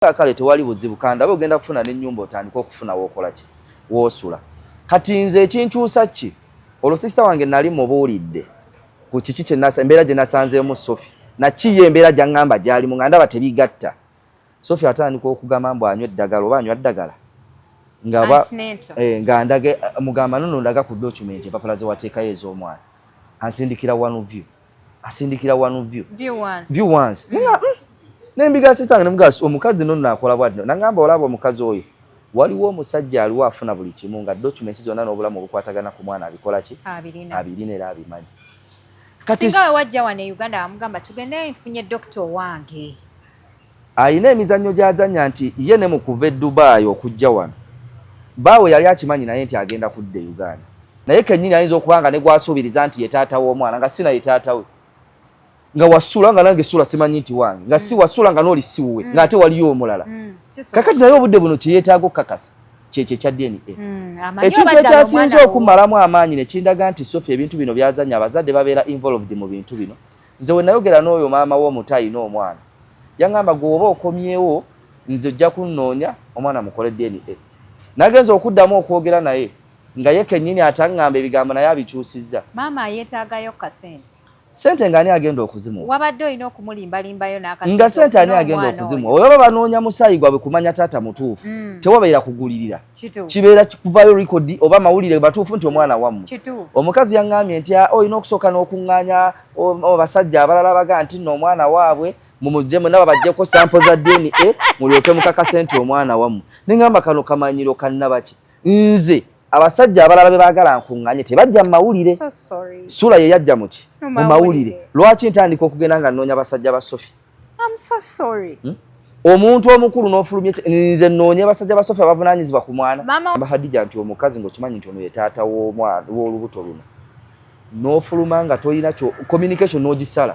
Kale tewali buzibu, kandabe ogenda kufuna n'ennyumba, otandike okufuna wookola ki, woosula. Kati nze ekinkyusa ki, olwo sister wange nali mubuulidde ku kiki kyenasa, embeera gye nasanzeemu Sofi, nakiyo embeera gyaŋŋamba gyalimu, nga ndaba tebigatta. Sofi atandika okugamba mbu anywa eddagala oba anywa ddagala nga nga ndage mugamba nono ndaga ku document, empapula zewateekayo ez'omwana. Ansindikira one view, asindikira one view, view once. Nembiga sister wange, nemugaa omukazi nono nakola bwati. Nangamba, olaba omukazi oyo, waliwo omusajja aliwo afuna buli kimu, nga document zonna n'obulamu obukwatagana ku mwana abikola ki, abirina era abimanyi. Kati singa we wajja wano e Uganda, wamugamba tugende nfunye dokita owange. Ayina emizannyo gy'azannya nti ye ne mu kuva e Dubai okujja wano, baawe yali akimanyi naye nti agenda kudda e Uganda, naye kennyini ayinza okuba nga ne gwasuubiriza nti ye taata w'omwana nga si naye taata we, nga wasula nga nange sula simanyi nti wange, nga si wasula nga n'oli si wuwe, ng'ate waliyo omulala. Kakati naye obudde buno kyeyeetaaga okukakasa kyekyo ekya DNA. Ekintu ekyasinze okumalamu amaanyi ne kindaga nti Sophie ebintu bino byazannya, abazadde babeera involved mu bintu bino. Nze we nayogera n'oyo maama w'omuto ayina omwana, yaŋŋamba, gwe oba okomyewo, nze ojja kunnoonya, omwana mukole DNA. Nagenza okuddamu okwogera naye nga ye kennyini ataŋŋamba ebigambo naye abikyusizza. Maama ayeetaagayo kasente. Sente nga ani agenda okuzimuwa? Wabadde olina okumulimbalimbayo. Nga sente ani agenda okuzimuwa? Oba banoonya musaayi gwabwe kumanya taata mutuufu, tewabeera kugulirira, kibeera kuvayo record oba mawulire batuufu nti omwana wammwe. Omukazi yaŋŋambye nti olina okusooka n'okuŋŋaanya abasajja abalala baga nti nno omwana waabwe, mumugye naba bajjeko sample za DNA, mulyoke mukakase nti omwana wammwe. Neŋŋamba kano kamanyiro kannabaki? Nze abasajja abalala be baagala nkuŋŋaanye tebajja mu mawulire. Sula ye yajja muki, mu mawulire. Lwaki ntandika okugenda nga nnoonya basajja ba Sofi? Omuntu omukulu n'ofulumya, nze nnoonye basajja ba Sofi abavunaanyizibwa ku mwana? Hadija, nti omukazi ng'okimanyi nti ono ye taata w'olubuto luno, n'ofuluma nga tolina kyo communication n'ogisala,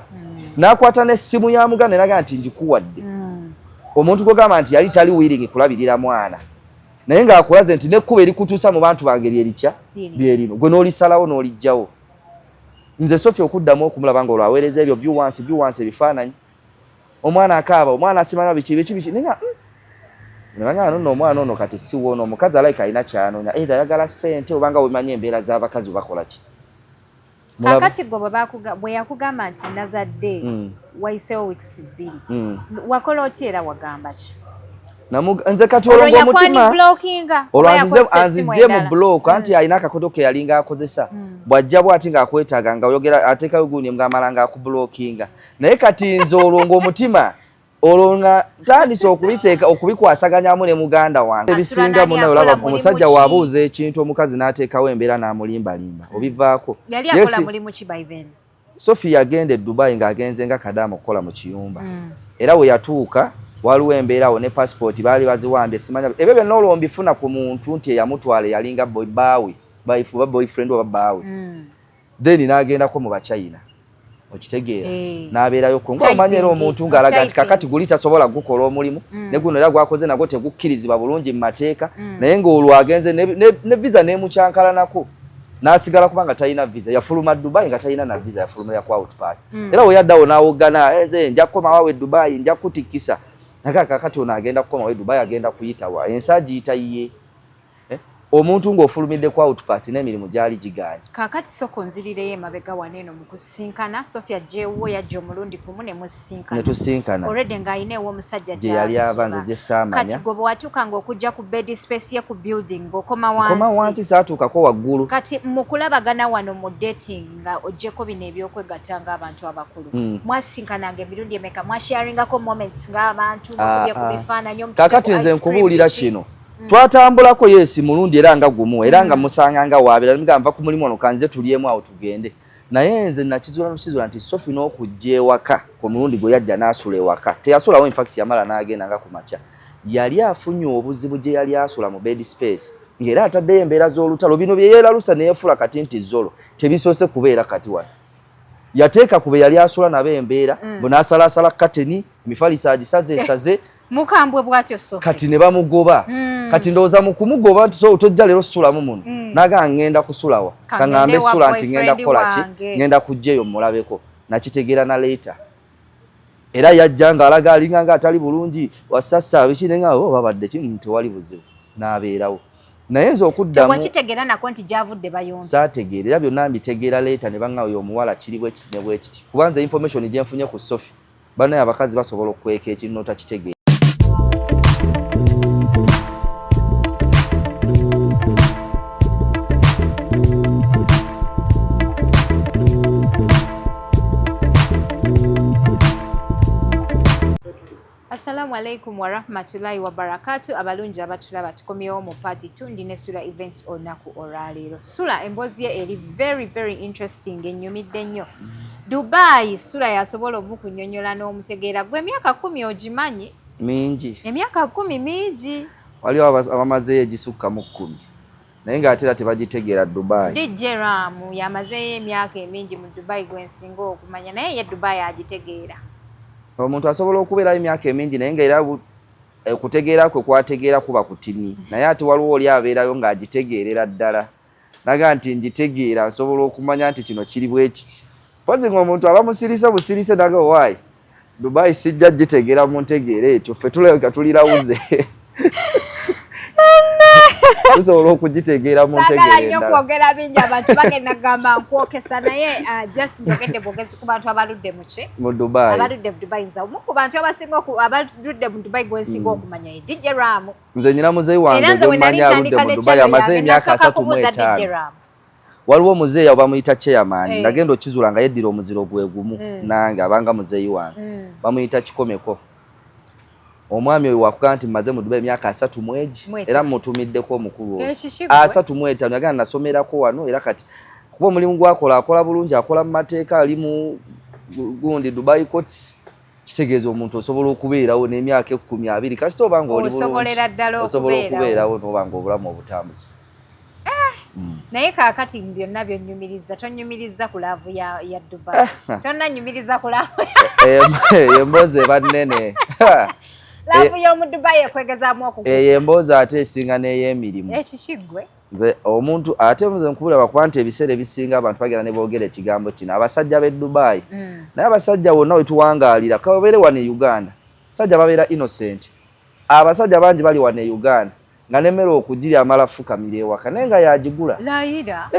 n'akwata n'essimu ya muganda eraga nti njikuwadde. Omuntu gwogamba nti yali tali willing kulabirira mwana, naye ng'akulaze nti nekkuba erikutuusa mu bantu bange lyerikya lyerino, gwe n'olisalawo n'olijjawo. Nze Sofi okuddamu okumulaba nga olwaweereza ebyo view once, view once, ebifaananyi, omwana akaaba, omwana asimanya biki biki biki, nenga nebagamba nonno omwana ono kati si woono. Omukazi alayika alina kyanoonya, either ayagala ssente obanga wemanyi embeera z'abakazi bakola ki. Kakati gwe bwe yakugamba nti nazadde, wayiseewo weeks 2, wakola otya era wagamba ki? Nze kati olwo ng'omutima olwo anzijje mu block, anti alina akakodo ke yalinga akozesa, bw'ajja bw'ati ng'akwetaaga nga oyogera ateekayo gundi ng'amala ng'akublockinga. Naye kati nze olwo ng'omutima olwo nga ntandise okubiteeka okubikwasaganyamu ne muganda wange ebisinga. Muna olaba omusajja wabuuza ekintu, omukazi n'ateekawo embeera n'amulimbalimba, obivaako. Sophie yagenda e Dubai ng'agenze nga kadaama okukola mu kiyumba, era we yatuuka waliwo embeera awo ne passport baali baziwambye, simanya ebyo byonna. Olwo mbifuna ku muntu nti eyamutwala yalinga baawe oba boyfriend oba bbaawe, then n'agendako mu Bachina, okitegeera? N'abeerayo ko nga omanyi, era omuntu ng'alaga nti kakati guli tasobola gukola omulimu, ne guno era gwakoze nagwo tegukkirizibwa bulungi mu mateeka, naye ng'olwo agenze ne visa n'emukyankalanako n'asigala kubanga talina visa. Yafuluma Dubai nga talina na visa, yafulumira ku outpass. Era we yaddawo n'awoggana, nze nja kukomawo e Dubai, nja kutikkisa naye. Kakati ono agenda kukomawo e Dubai, agenda kuyitawa ensi agiyita ye? Omuntu ng'ofulumidde ku outpass n'emirimu gyali giganye. Kaakati soko nzirireyo emabega wano eno mu kusinkana Sofia jewo, yajja omulundi gumu ne musinkana. Ne tusinkana. Already ng'alina ew'omusajja. Gye yali ava, nze gye saamanya. Kati gwe bwe watuuka ng'okujja ku bed space ye ku building, ng'okoma wansi? Koma wansi, saatuukako waggulu. Kati mu kulabagana wano mu dating, nga oggyeko bino ebyokwegatta ng'abantu abakulu, mwasinkananga emirundi emeka? Mwasharingako moments ng'abantu, mukubye ku bifaananyi? Kakati nze nkubuulira kino, twatambulako yes mulundi era nga gumu, era nga musanga nga waabira nigamba nva ku mulimu ono, kanze tulyemu awo tugende. Naye nze nakizuula nokizuula nti Sofi n'okujja ewaka ku mulundi gwe yajja n'asula ewaka teyasulawo. Infact yamala n'agenda nga ku makya, yali afunye obuzibu gye yali asula mu bed space, ng'era ataddeyo embeera z'olutalo. Bino bye yeeralusa neyefuula kati nti zolo tebisoose kubeera. Kati wano yateeka ku be yali asula nabo embeera, bwe n'asalaasala kateni, emifaliso agisaze esaze. Mukambwe bw'atyo Sophie. Kati ne bamugoba. Kati ndowooza mu kumugoba nti so tojja leero sulamu muno, naga ngenda kusulawa, kaŋŋambe sula nti ngenda kukola ki, ngenda kujja eyo mulabeko. Nakitegeera na later. Era yajja ng'alaga alinga nga atali bulungi wasasa biki ne nga oh, babadde ki tewali buzibu n'abeerawo. Naye nze okuddamu Tewakitegeera nako nti gy'avudde bayombi. Saategeera era byonna mbitegeera later ne bangamba oyo omuwala kiri bwe kiti ne bwe kiti. Kuba nze information gye nfunye ku Sophie banaye abakazi basobola okukweka ekintu n'otakitegeera. Assalamu alaikum warahmatullahi wabarakatu. Abalungi abatulaba, tukomyewo mu part 2. Ndi ne Sula Events olunaku olwaleero. Sula emboozi ye eri very very interesting, ennyumidde nnyo. Dubai Sula yasobola omukunyonyola n'omutegeera. Gwe emyaka 10 ogimanyi? Mingi. Emyaka 10 mingi. Waliwo abamazeeyo egisukka mu 10 naye ng'ate era tebagitegeera Dubai. DJ Ram yamazeeyo emyaka emingi mu Dubai gwe nsinga okumanya, naye ye Dubai agitegeera. Omuntu asobola okubeerayo emyaka emingi naye ng'era okutegeera kwe kwategeera kuba kutini, naye ate waliwo oli abeerayo ng'agitegeerera ddala naga nti ngitegeera, nsobola okumanya nti kino kiri bwe kiti. Mpozi ng'omuntu aba musirise busirise naga owaayi Dubai sijja gitegeera mu ntegeera etyo, ffe tulabika tulirawuze tusobola okugitegeera mu ntegeera endala. Nnyo kwogera bingi abantu bagenda kugamba nkwokesa, naye just njogedde bwogezi ku bantu abaludde mu ki? Mu Dubai. Abaludde mu Dubai, nze omu ku bantu abasinga abaludde mu Dubai gwe nsinga okumanya ye DJ Ram. Nze nyina muzeeyi wange gwe mmanyi aludde mu Dubai amaze emyaka 35. Waliwo muzeeyi awo bamuyita chairman, nagenda okizula nga yeddira omuziro gwe gumu nange abanga muzeeyi wange, bamuyita Kikomeko. Omwami oyo wakugamba nti mmaze mu Dubai emyaka 30 era mutumiddeko omukulu oyo 35, yagamba nasomerako wano era kati kuba omulimu gwakola akola bulungi, akola mu mateeka, ali mu gundi Dubai Courts. Kitegeeza omuntu osobola okubeerawo n'emyaka 10, 20 kasita oba nga oli bulungi osobola okubeerawo n'oba nga obulamu obutambuze. Naye kaakati byonna byonnyumiriza, tonnyumiriza ku love ya Dubai, tonnanyumiriza ku love. Emboozi eba nnene. Love y'omu Dubai ekwegezaamu okugutta. Eyo emboozi ate esinga n'ey'emirimu. Ekikiggwe. Nze omuntu ate nze nkubula bakuba nti ebiseera ebisinga abantu bagenda ne boogera ekigambo kino abasajja b'e Dubai, naye abasajja wonna we tuwangaalira kababeere wano e Uganda, abasajja babeera innocent. Abasajja bangi bali wano e Uganda nga nemmere okugirya amala fukamira ewaka naye nga yagigula. Layira.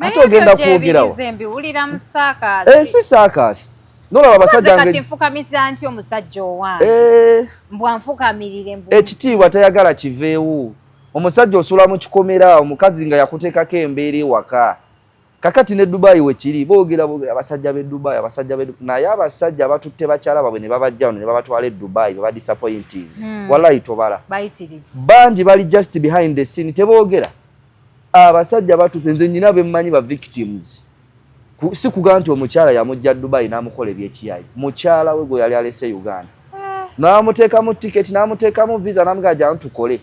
Ate ogenda kwogerawo mbiwulira mu saakaasi. Ensi saakaasi. Nolaba abasajja kati nfukamiza nti omusajja owange mbwa nfukamirire mbu ekitiibwa tayagala kiveewo. Omusajja osula mu kikomera, omukazi nga yakuteekako embeera ewaka. Kakati ne Dubai wekiri boogera boogera abasajja b'e Dubai, abasajja b'e naye abasajja batutte bakyala baabwe ne babajja wano ne babatwala e Dubai baba disappointinze. Wallahi tobala. Bangi bali just behind the scene teboogera. Abasajja batutte, nze nnyina be mmanyi ba victims. Si kugamba nti omukyala yamujja Dubai n'amukola ebyekiyayi. Mukyala we gwe yali alese Uganda. N'amuteekamu tiketi, n'amuteekamu visa, n'amugamba jangu tukole.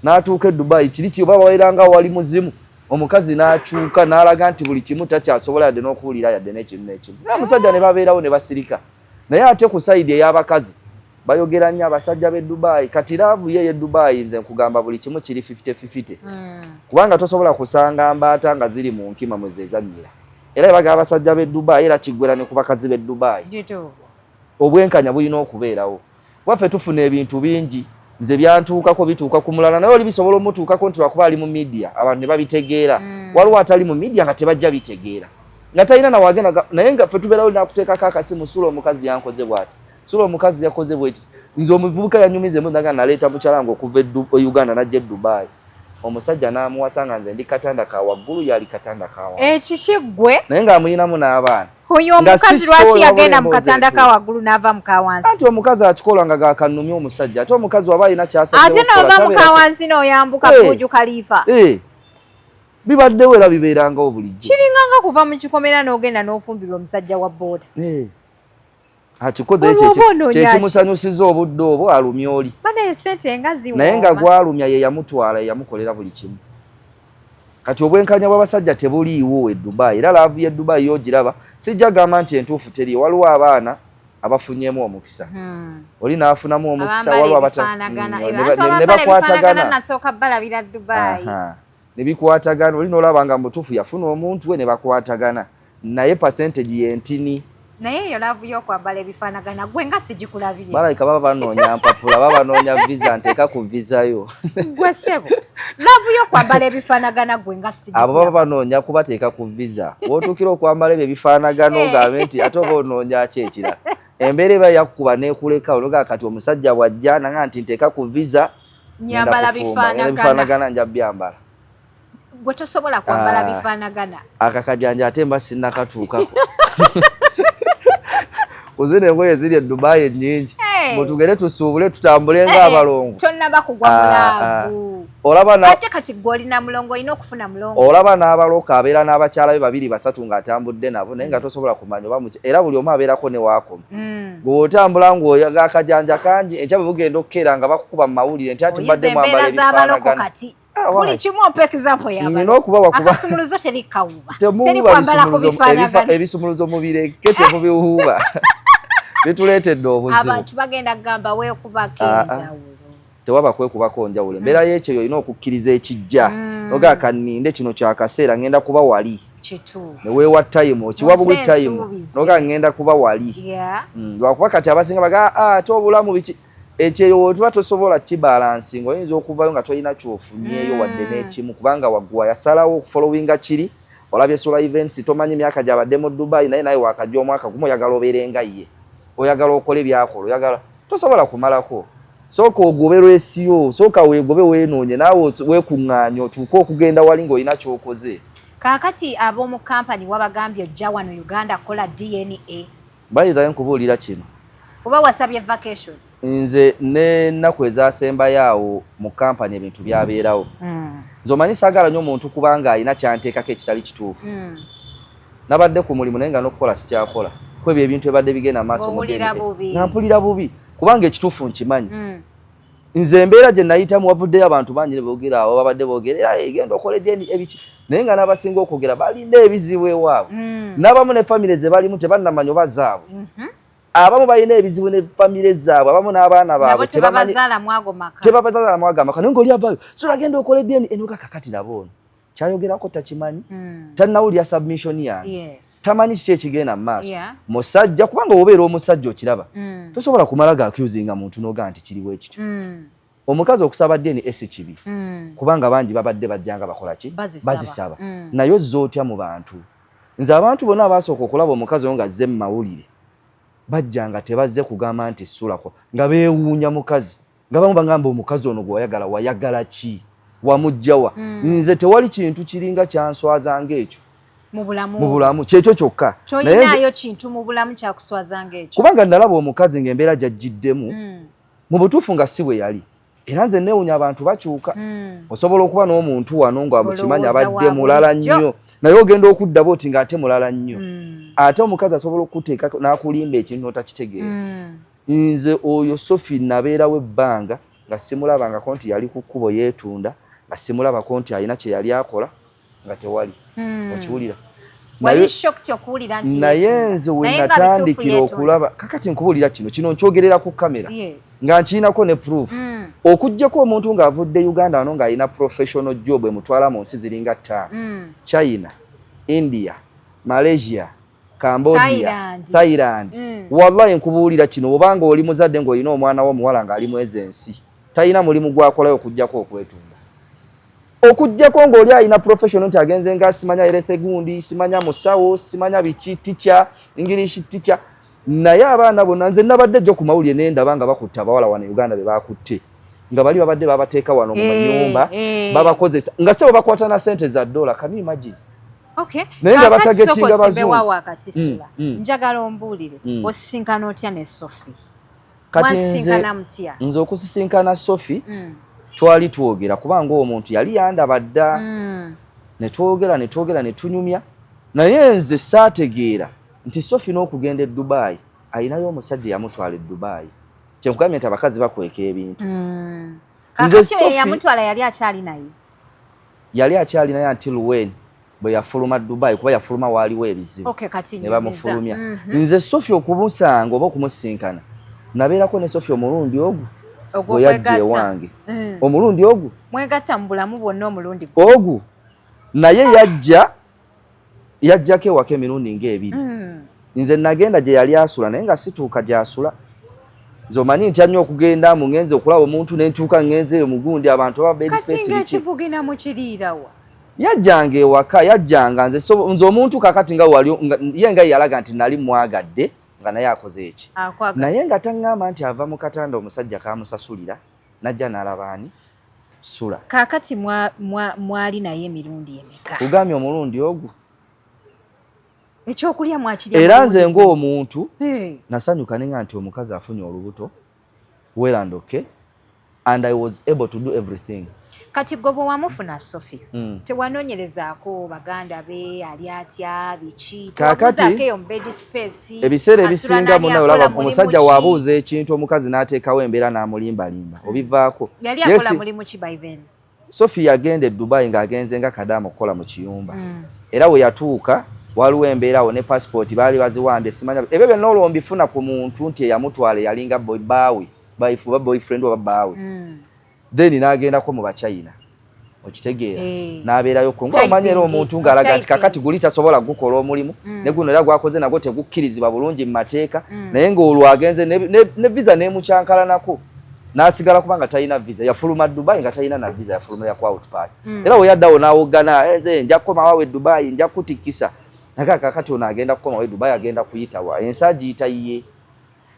N'atuuka e Dubai, kiri kiba babeeranga wali muzimu. Omukazi n'akyuka n'alaga nti buli kimu takyasobola yadde n'okuwulira yadde n'ekintu n'ekimu. Naye omusajja ne babeerawo ne basirika. Naye ate ku sayidi ey'abakazi bayogera nnyo abasajja b'e Dubai. Kati love ye ey'e Dubai nze nkugamba buli kimu kiri 50-50. Kubanga tosobola kusanga mbaata nga ziri mu nkima mwe zeezannyira. Era bagamba abasajja b'e Dubai era kiggwera ne ku bakazi b'e Dubai. Obwenkanya bulina okubeerawo. Waffe tufuna ebintu bingi, nze byantuukako bituuka ku mulala naye oli bisobola omutuukako nti lwakuba ali mu media abantu ne babitegeera. Waliwo atali mu media nga tebajja bitegeera nga talina nawagenda, naye nga ffe tubeerawo nakuteekako akasimu, Sula omukazi yankoze bw'ati, Sula omukazi yakoze bwekiti. Nze omuvubuka yanyumiza emboozi naga naleeta mukyala wange okuva e Uganda n'ajja e Dubai, omusajja n'amuwasa nga nze ndi katanda ka waggulu yali katanda ka wansi. Ekikiggwe. Naye ng'amuyinamu n'abaana. Oyo omukazi lwaki yagenda mu katanda ka waggulu n'ava mu ka wansi? Anti omukazi akikola nga gakanumya omusajja, ate omukazi waba alina ky'asazeewo Ate n'ova mu ka wansi n'oyambuka Burj Khalifa. Bibaddewo era bibeerangawo bulijjo. Kiringa nga kuva mu kikomera n'ogenda n'ofumbirwa omusajja wa booda. Akikoze kyekimusanyusiza obudde obwo alumya oli. Naye nga gwalumya ye yamutwala ye yamukolera buli kimu. Kati obwenkanya bw'abasajja tebuliiwo e Dubai, era love y'e Dubai y'ogiraba sijja gamba nti entuufu teriyo, waliwo abaana abafunyeemu omukisa. Oli n'afunamu omukisa, waliwo ne bakwatagana. Ne bikwatagana, oli n'olaba nga mutuufu yafuna omuntu we ne bakwatagana, naye percentage y'entini. Naye eyo love y'okwambala ebifaanagana gwe nga sigikulabye. Balabika baba banoonya mpapula, baba banoonya visa, nteeka ku visa yo. Gwe ssebo, love y'okwambala ebifaanagana gwe nga sigikulabye. Abo baba banoonya kubateeka ku visa. W'otuukira okwambala ebyo ebifaanagana ogambe nti ate oba onoonya ki ekirala. Embeera eba yakkuba n'ekuleka, onoga kati omusajja bw'ajja nanga nti nteeka ku visa, nyambala bifaanagana, nja byambala. Gwe tosobola kwambala bifaanagana. Akakajanja ate mba sinnakatuukako. Kuzina engoye ziri e Dubai ennyingi. Mutugere tusuubule tutambule ng'abalongo. Tonnaba kugwa mu love. Olaba na ate kati gwe olina mulongo, olina okufuna mulongo. Olaba n'abaloka abeera n'abakyala be babiri basatu ng'atambudde nabo naye nga tosobola kumanya oba era buli omu abeerako ne waakoma. Gwe otambula ng'oyaga akajanja kangi, enkya bwe bugenda okukeera nga bakukuba mu mawulire nti ati mbadde mwambala ebifaanagana. Buli kimu ompa example y'abantu. Nina okubawa kuba akasumuluzo teri kawuba. Teri kwambala ku bifaanagana. Ebisumuluzo mubireke temubiwuuba. Bituleetedde obuzibu. Abantu bagenda kugamba weekubako enjawulo. Tewaba kwekubako njawulo. Embeera y'ekyeyo olina okukkiriza ekijja. Nogaa kanninde kino kyakaseera ngenda kuba wali. Ne weewa time, okiwa buwi time. Nogaa ngenda kuba wali. Lwakuba kati abasinga bagaa ate obulamu biki. Ekyeyo wotuba tosobola kibalansinga oyinza okuvayo nga tolina kyofunyeeyo wadde n'ekimu kubanga waggwa yasalawo okufollowinga kiri olabye Sula Events tomanyi myaka gyabadde mu Dubai naye naye wakajja omwaka gumu oyagala obeere nga ye oyagala okole byakola oyagala tosobola kumalako sooka ogobe lwesiyo sooka weegobe weenoonye naawe weekuŋŋaanye otuuke okugenda wali ng'olina ky'okoze. Kaakati ab'omu kampani wabagambye ojja wano Uganda kukola DNA? By the way nkubuulira kino. Oba wasabye vacation? Nze n'ennaku ezasembayo awo mu kampani ebintu byabeerawo. Nze omanyi saagala nnyo muntu kubanga alina kyanteekako ekitali kituufu. Nabadde ku mulimu naye nga n'okukola sikyakola. Ku ebyo ebintu ebadde bigenda maaso mu DNA. Nga mpulira bubi kubanga ekituufu nkimanyi. Nze embeera gye nayitamu wavuddeyo abantu bangi ne boogera awo babadde boogera era egenda okola DNA ebiki naye nga n'abasinga okwogera balina ebizibu ewaabwe. N'abamu ne famire ze balimu tebannamanya oba zaabwe. Abamu balina ebizibu ne famire zaabwe, abamu n'abaana baabwe tebabazaala mwago maka. Tebabazaala mwago amaka naye ng'oli avaayo so agenda okola DNA enoga kakati laba ono kyayogerako takimanyi, tannawulira submission yange, tamanyi kiki ekigenda mu maaso. Musajja kubanga obeera omusajja okiraba tosobola kumala ga accusinga muntu n'ogaa nti kiriwo ekityo. Omukazi okusaba DNA si kibi kubanga bangi babadde bajjanga bakola ki bazisaba naye ozza otya mu bantu. Nze abantu bonna abaasooka okulaba omukazi oyo ng'azze mu mawulire bajjanga tebazze kugamba nti sulako nga beewuunya mukazi nga bamu bagamba omukazi ono gwe wayagala wayagala ki wamujjawa. Nze tewali kintu kiringa kyanswaza ng'ekyo mu bulamu kyekyo kyokka. Tolinaayo kintu mu bulamu kyakuswaza ng'ekyo kubanga nalaba omukazi ng'embeera gy'ajjiddemu mu butuufu nga si bwe yali. Era nze neewunya abantu bakyuka. Osobola okuba n'omuntu wano nga mukimanyi abadde mulala nnyo naye ogenda okudda bw'oti ng'ate mulala nnyo. Ate omukazi asobola okukuteeka n'akulimba ekintu n'otakitegeera. Nze oyo Sophie nabeerawo ebbanga nga simulabangako nti yali ku kkubo yeetunda, nga simulabako nti alina kye yali akola nga tewali. Okiwulira? Naye nze we natandikira okulaba kakati nkubuulira kino kino nkyogerera ku kamera nga nkirinako ne proof. Okuggyako omuntu ng'avudde Uganda wano ng'alina professional job emutwala mu nsi ziringa ttaano, China, India, Malaysia, Cambodia, Thailand. Wallahi nkubuulira kino obanga oli muzadde ng'olina omwana wo omuwala ng'ali mu ezo ensi talina mulimu gw'akolayo okuggyako okwetunda. Okuggyako ng'oli alina professional nti agenze nga simanya health gundi, simanya musawo, simanya biki teacher, English teacher. Naye abaana bonna nze nabadde jjo ku mawulire ne ndaba nga bakutte abawala wano e Uganda be bakutte nga bali babadde babateeka wano mu manyumba babakozesa nga sebo bakwata na ssente za dola. Can you imagine? Okay. Naye nga batagetinga bazungu. Njagala ombuulire osisinkana otya ne Sophie? Kati nze okusisinkana Sophie twali twogera kubanga omuntu yali yandaba dda ne twogera ne twogera ne tunyumya naye nze saategeera nti Sophie n'okugenda e Dubai alinayo omusajja eyamutwala e Dubai. Kyenkugambye nti abakazi bakweka ebintu. Nze Sophie yamutwala yali akyali naye. Yali akyali naye until when bwe yafuluma Dubai kuba yafuluma waaliwo ebizibu ne bamufulumya. Nze Sophie okumusanga oba okumusinkana nabeerako ne Sophie omulundi ogwo gwe yajja ewange. Omulundi ogwo mwegatta mu bulamu bwonna omulundi ogwo naye yajja yajjako ewaka emirundi ng'ebiri. Nze nagenda gye yali asula, naye nga situuka gy'asula. Nze omanyi ntya nnyo okugenda mu ngenze okulaba omuntu, nentuuka ngenze eyo mugundi abantu aba bed Kati space biki. Ng'ekibugina mukiriirawa? Yajjanga ewaka, yajjanga. Nze so, nze omuntu kakati nga wali ye nga yalaga nti nali mwagadde, nga naye akoze eki. Akwagala. Naye nga taŋŋamba nti ava mu katanda, omusajja kamusasulira najja n'alaba ani Sula. Kaakati mwali naye emirundi emeka? Kugambye omulundi ogwo. Ekyokulya mwakirya? Era mulundi nze gumu? Ng'omuntu Hey. nasanyuka nenga nti omukazi afunye olubuto, well and okay, and I was able to do everything. Kati gwe bwe wamufuna Sophie, tewanoonyerezaako baganda be, ali atya, biki? Kaakati, Tewabuuzaako eyo mu bed space? Ebiseera Asula ebisinga nani, munna akola olaba mulimu omusajja ki? waabuuza ekintu, omukazi n'ateekawo embeera n'amulimbalimba, obivaako. Yali akola Yes, mulimu ki by then? Sophie yagenda e Dubai ng'agenze nga kadaama okukola mu kiyumba. Era we yatuuka waliwo embeera awo, ne passport baali baziwambye, simanya ebyo byonna. Olwo mbifuna ku muntu nti eyamutwala yalinga baawe oba boyfriend oba bbaawe. Then n'agendako mu Bachina, okitegeera? Eh. N'abeerayo ko ngaomanyi era Typing, omuntu ng'alaga nti typing. kakati guli tasobola gukola omulimu, ne guno era gwakoze nagwo tegukkirizibwa bulungi mu mateeka. Naye ng'olwo agenze ne visa n'emukyankalanako, n'asigala kubanga talina visa. Yafuluma Dubai nga talina na visa, yafulumira ku outpass. Era we yaddawo n'awoggana, "Eh, nze nja kukomawo e Dubai, nja kutikkisa." Naye kakati ono agenda kukomawo e Dubai, agenda kuyitawa ensi agiyita ye.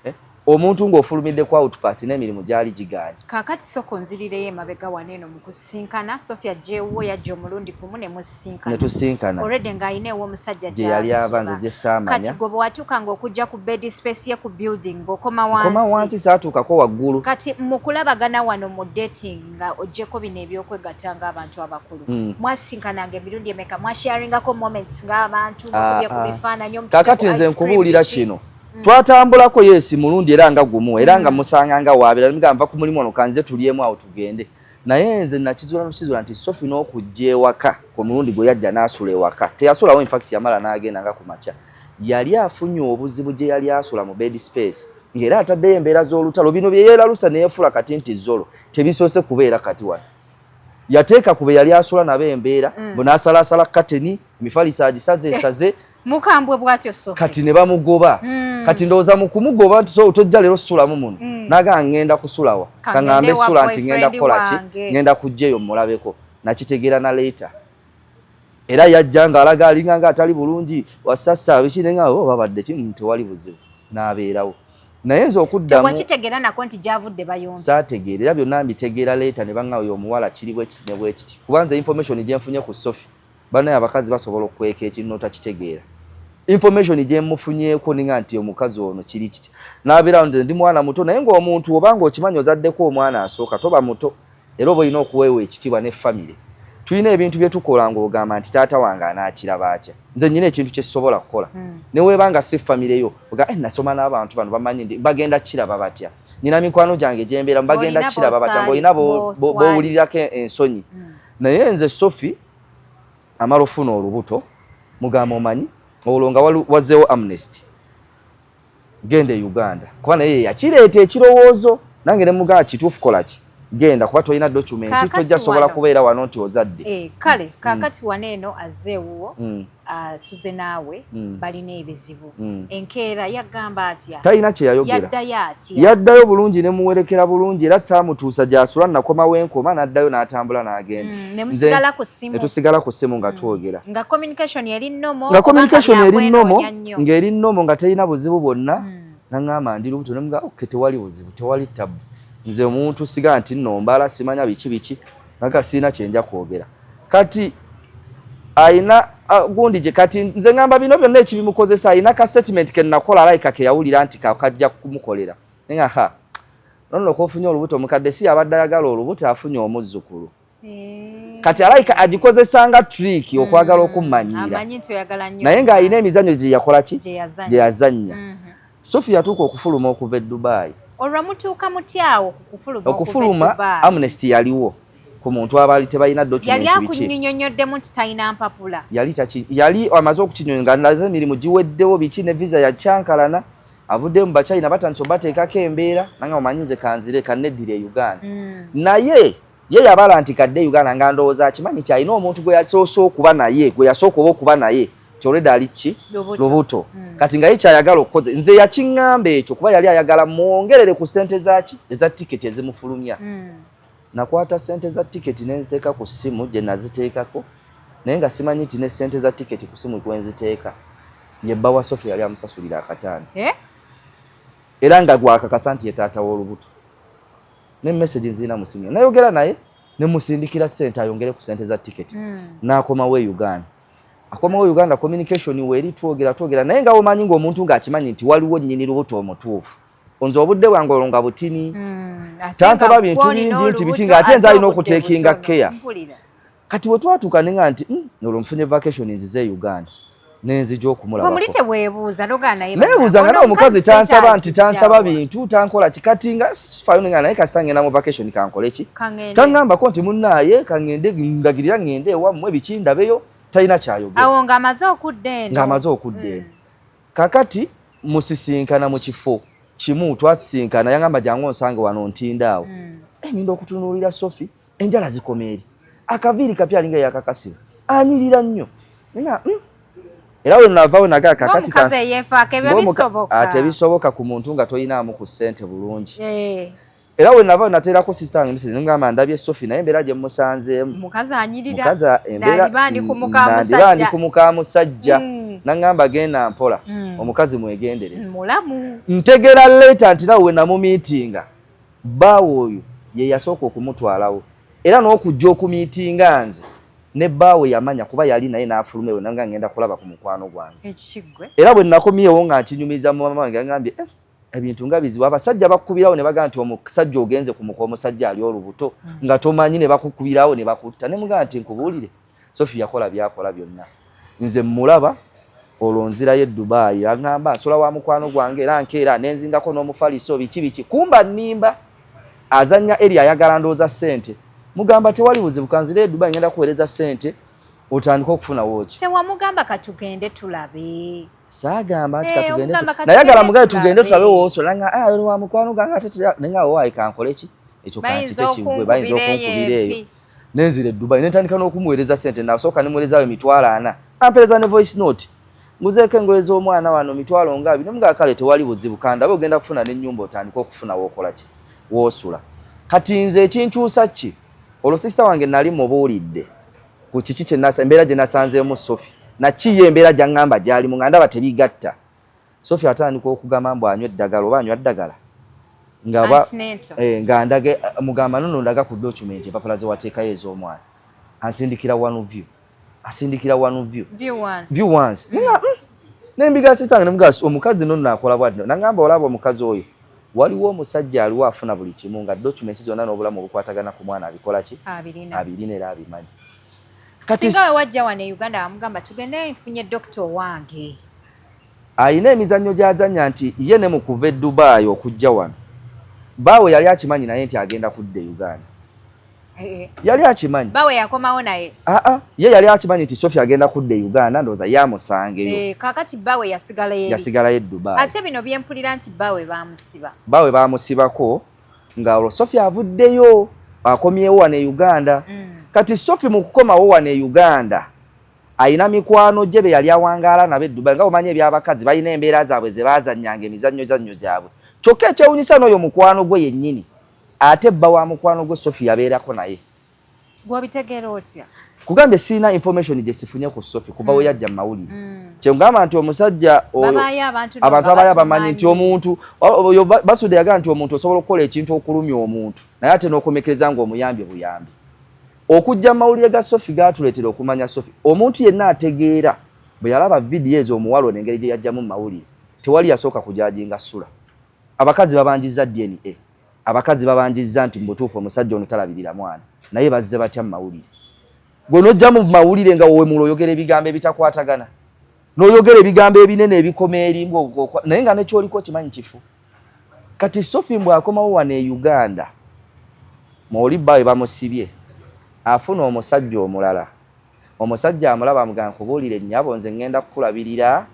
Eh, omuntu ng'ofulumidde ku outpass n'emirimu gyali gigaanye. Kaakati soko nzirireyo emabega wano eno mu kusisinkana. Sophia jewo yajja omulundi gumu ne musisinkana? Ne tusinkana. Already ng'alina ew'omusajja Gye yali ava, gy'asula. Nze gye saamanya. Kati gwe bwe watuukanga okujja ku bed space ye ku building, ng'okoma Koma wansi? wansi, saatuukako waggulu. Kati mu kulabagana wano mu dating, nga oggyeko bino ebyokwegata ng'abantu abakulu, mwasisinkananga emirundi emeka? Mwasharingako moments ng'abantu, mukubye ku Ah, ah. bifaananyi, omututte Kakati ku nze ice cream, nkubuulira biki? kino, twatambulako yes mulundi era nga gumu, era nga musanga nga waabira nga nva ku mulimu ono, kanze tulyemu awo tugende. Naye nze nakizuula nokizuula nti Sophie n'okujja ewaka ku mulundi gwe yajja n'asula ewaka, teyasulawo. Infact yamala n'agenda nga ku makya. Yali afunye obuzibu gye yali asula mu bed space, ng'era ataddeyo embeera z'olutalo. Bino bye yeeralusa neyefuula kati nti zolo tebisoose kubeera. Kati wano yateeka ku be yali asula nabo embeera, bwe n'asalaasala kateni, emifaliso agisaze esaze. Mukambwe bw'atyo Sophie? Kati ne bamugoba. Kati ndowooza mu kumugoba nti so tojja leero susulamu muno, naga ngenda kusulawa, Kangende kaŋŋambe wa sula nti ngenda boyfriend kukola ki, wange. ngenda kujja eyo mulabeko. Nakitegeera na later. Era yajja ng'alaga alinga nga atali bulungi wasassa biki, nenga oh, babadde ki? Tewali buzibu, n'abeerawo. Naye nze okuddamu Tewakitegeera nako nti gyavudde bayombi? Saategeera, era byonna mbitegeera later ne baŋŋamba oyo omuwala kiri bwe kiti ne bwe kiti. Kuba nze information gye nfunye ku Sophie, bannaye abakazi basobola okukweka ekintu n'otakitegeera. Information gye mufunyeeko ninga nti omukazi ono kiri kiti, n'abeerawo. Nze ndi mwana muto, naye ng'omuntu obanga okimanyi ozaddeko omwana asooka, toba muto, era oba olina okuweewa ekitiibwa ne famire. Tulina ebintu bye tukola ng'ogamba nti taata wange anaakiraba atya? Nze nnyina ekintu kye sisobola kukola ne weeba nga si famire yo. Oga eh, nasoma n'abantu bano, bamanyi ndi bagenda kiraba batya? Nina mikwano gyange gyembeeramu, bagenda Olina kiraba batya? Ng'olina b'oswali. B'owulirirako ensonyi. Naye nze Sophie amala ofuna olubuto, mugamba omanyi olwo nga wazzeewo amnesty, genda e Uganda, kuba naye yakireeta ekirowoozo. Nange ne mugamba kituufu, kola ki, genda, kuba tolina document, Kaakati tojja sobola wano. kubeera wano nti ozadde. Eh, kale kaakati wano eno azze ewuwo, asuze naawe, balina ebizibu. Enkeera yagamba atya? Talina kye yayogera. Yaddayo atya? Yaddayo bulungi, ne muwerekera bulungi, era saamutuusa gy'asula, nakomawo enkoma, n'addayo n'atambula n'agenda. Ne musigala ku ssimu? Ne tusigala ku ssimu nga twogera. Nga communication eri normal? Nga communication Oba nga eri normal. byakwenoonya nnyo? Ng'eri normal, nga terina buzibu bwonna. Naŋŋamba ndi lubuto, nemuga okay, tewali buzibu, tewali tabu. Nze omuntu siga nti nno mbala simanya biki biki, naga sirina kyenja kwogera. Kati ayina gundi gye kati nze ŋŋamba bino byonna ekibimukozesa, ayina ka statement ke nakola alayika ke yawulira nti kajja kumukolera. Nenga ha nonno kofunye olubuto, omukadde si yabadde ayagala olubuto, afunye omuzzukulu. Eh. Kati alayika agikozesa nga trick okwagala okummanyiira. Amanyi nti oyagala nnyo. Naye ng'alina emizannyo gye yakola ki, gye yazannya. Gye yazannya. Sophie yatuuka okufuluma okuva e Dubai. Olwo mutuuka mutyawo ku kufuluma okuva e Okufuluma, Dubai? amnesty yaliwo ku muntu abaali tebalina Yali document biki. Akunnyonnyonyoddemu nti talina mpapula? Yali taki, yali amaze okukinyonyo nga naze emirimu giweddewo biki, ne visa yakyankalana, avuddeyo mu Bachina, batandise obateekako embeera. Nange omanyi nze kanzire kanneddira e Uganda. Naye ye yabala nti kadde Uganda, nga ndowooza akimanyi nti alina omuntu gwe yasoose okuba naye, gwe yasooka oba okuba naye. Nti already ali ki lubuto. Kati nga ye kyayagala okukoze, nze yakiŋŋamba ekyo kuba yali ayagala mwongerere ku ssente zaki eza tiketi ezimufulumya. Nakwata ssente za tiketi nenziteeka ku ssimu gye naziteekako, naye nga simanyi nti ne ssente za tiketi ku ssimu kwenziteeka ye bba wa Sophie yali amusasulira akataano. Eh? Era nga gwakakasa nti ye taata w'olubuto. Ne message nzirina mu ssimu, nayogera naye ne musindikira ssente ayongere ku ssente za tiketi. N'akomawo e Uganda. Akomawo e Uganda, communication weeri, twogera twogera, naye nga womanyi ng'omuntu ng'akimanyi nti waliwo nnyini lubuto omutuufu. Nze obudde bwange olwo nga butini, tansaba bintu bingi nti biki, ng'ate nze alina okutekinga care. Kati we twatuuka nenga nti olwo nfunye vacation nzize e Uganda, nenzija okumulabako. Muli teweebuuza nogaa naye? Neebuuza nga naye omukazi tansaba nti tansaba bintu, tankola ki. Kati nga sifayo, nenga naye kasita ngenda mu vacation kankole ki, taŋŋambako nti munnaaye kaŋŋende ndagirira ŋŋende ewammwe biki ndabeyo, talina kyayogera. Awo ng'amaze okudda eno. Ng'amaze okudda eno. Kakati musisinkana mu kifo kimu, twasisinkana, yangamba jangu onsange wano ntinda awo. Ngenda okutunuulira Sophie, enjala zikoma eri, akaviiri kapya, alinga yakakasiba, anyirira nnyo nga Era we navaawo nagaa kakati Tebisoboka ku muntu nga toyinaamu ku ssente bulungi. Era we navaawo nateerako sister wange message, ngamba ndabye Sophie, naye embeera gye musanzeemu mukazi anyirira, nandiba ndi ku mukamusajja. Naŋŋamba genda mpola, omukazi mwegendereze. Mulamu. Ntegera later nti nawe we namumiitinga, bbaawe oyo ye yasooka okumutwalawo, era n'okujja okumiitinga nze ne bbaawe yamanya kuba yali naye n'afuluma ewe nanga ngenda kulaba ku mukwano gwange. Ekiggwe. Era bwe nakomyewo nga nkinyumiza mu mama wange, yangambye, "Eh, ebintu nga bizibu, abasajja bakukubirawo ne bagamba nti omusajja ogenze ku muka omusajja ali olubuto nga tomanyi, ne bakukubirawo ne bakutta." Ne mugamba nti nkubuulire, Sophie yakola byakola byonna, nze mmulaba olwo nzirayo e Dubai, aŋŋamba nsula wa mukwano gwange era nkeera nenzingako n'omufaliso biki biki, kumba nnimba azannya eri ayagala ndowooza ssente. Mugamba tewali buzibu, kanzire e Dubai, ngenda kuweereza ssente otandike okufuna wooki. Tewamugamba katugende tulabe? Saagamba nti katugende, nayagala mugabe tugende tulabe woosola nga ah, wa mukwano gwange ate nenga owaayi kankole ki ekyo kankite kiggwe, bayinza okunkubira eyo. Nenzira e Dubai nentandika n'okumuweereza ssente. Nasooka nemuweerezaayo 400,000, ampeereza ne voice note, nguzeeko engoye z'omwana wano 200,000. Nemugaa kale tewali buzibu, kandabe ogenda kufuna n'ennyumba otandike okufuna wookola ki woosula. Kati nze ekinkyusa ki, olwo sister wange nali mubuulidde ku kiki kyenasa, embeera gye nasanzeemu Sophie naki ye embeera gyaŋŋamba gyalimu, nga ndaba tebigatta. Sophie atandika okugamba mbu anywa eddagala oba anywa ddagala nga nga ndage mugamba nono ndaga ku document empapula zewateekayo ez'omwana, ansindikira one view, asindikira one view, view once. Nembiga sister wange nemugaa omukazi nono akola bwati, nangamba olaba omukazi oyo, waliwo omusajja aliwo afuna buli kimu nga document zonna n'obulamu obukwatagana ku mwana abikola ki, abirina era abimanyi. Kati singa we wajja wano e Uganda wamugamba tugende nfunye dokita owange? Ayina emizannyo gy'azannya nti ye ne mu kuva e Dubai okujja wano, baawe yali akimanyi naye nti agenda kudda e Uganda. Yali akimanyi. Bawe yakomawo naye? Aa, ye yali akimanyi nti Sophie agenda kudda e Uganda, ndowooza yamusangeyo. Kakati bawe yasigalayo eri? Yasigalayo e Dubai. Ate bino byempulira nti bawe bamusiba? Bawe bamusibako nga olwo Sophie avuddeyo akomyewo wano e Uganda. Kati Sophie mu kukomawo wano e Uganda ayina mikwano gye be yali awangaala nabo e Dubai, nga omanyi ebyabakazi balina embeera zaabwe ze baazannyanga emizannyo zannyo gyabwe. Kyokka ekyewunyisa n'oyo mukwano gwe yennyini, ate bba wa mukwano gwe Sophie yabeerako naye. Gwobitegeera otya? Kugambye sirina information gye sifunye ku Sophie kuva we yajja mu mawulire. Kyengamba nti omusajja oyo abantu abayo abamanyi nti omuntu oyo Basudde yagamba nti omuntu osobola okukola ekintu okulumya omuntu naye ate n'okomekereza ng'omuyambye buyambi. Okujja mu mawulire ga Sophie gaatuleetera okumanya Sophie. Omuntu yenna ategeera bwe yalaba vidiyo ezo omuwala ono engeri gye yajjamu mu mawulire, tewali yasooka kujajinga Sula. Abakazi babanjizza DNA, abakazi babanjizza nti mu butuufu omusajja ono talabirira mwana, naye bazze batya mu mawulire? Gwe n'ojja mu mawulire nga wowemula, oyogera ebigambo ebitakwatagana, n'oyogera ebigambo ebinene ebikoma eri, naye nga nekyoliko kimanyi kifu. Kati Sophie mbw akomawo wano e Uganda, mwoli bbaawe bamusibye, afuna omusajja omulala. Omusajja amulaba amugamba, nkubuulire nnyabo, nze ŋŋenda kukulabirira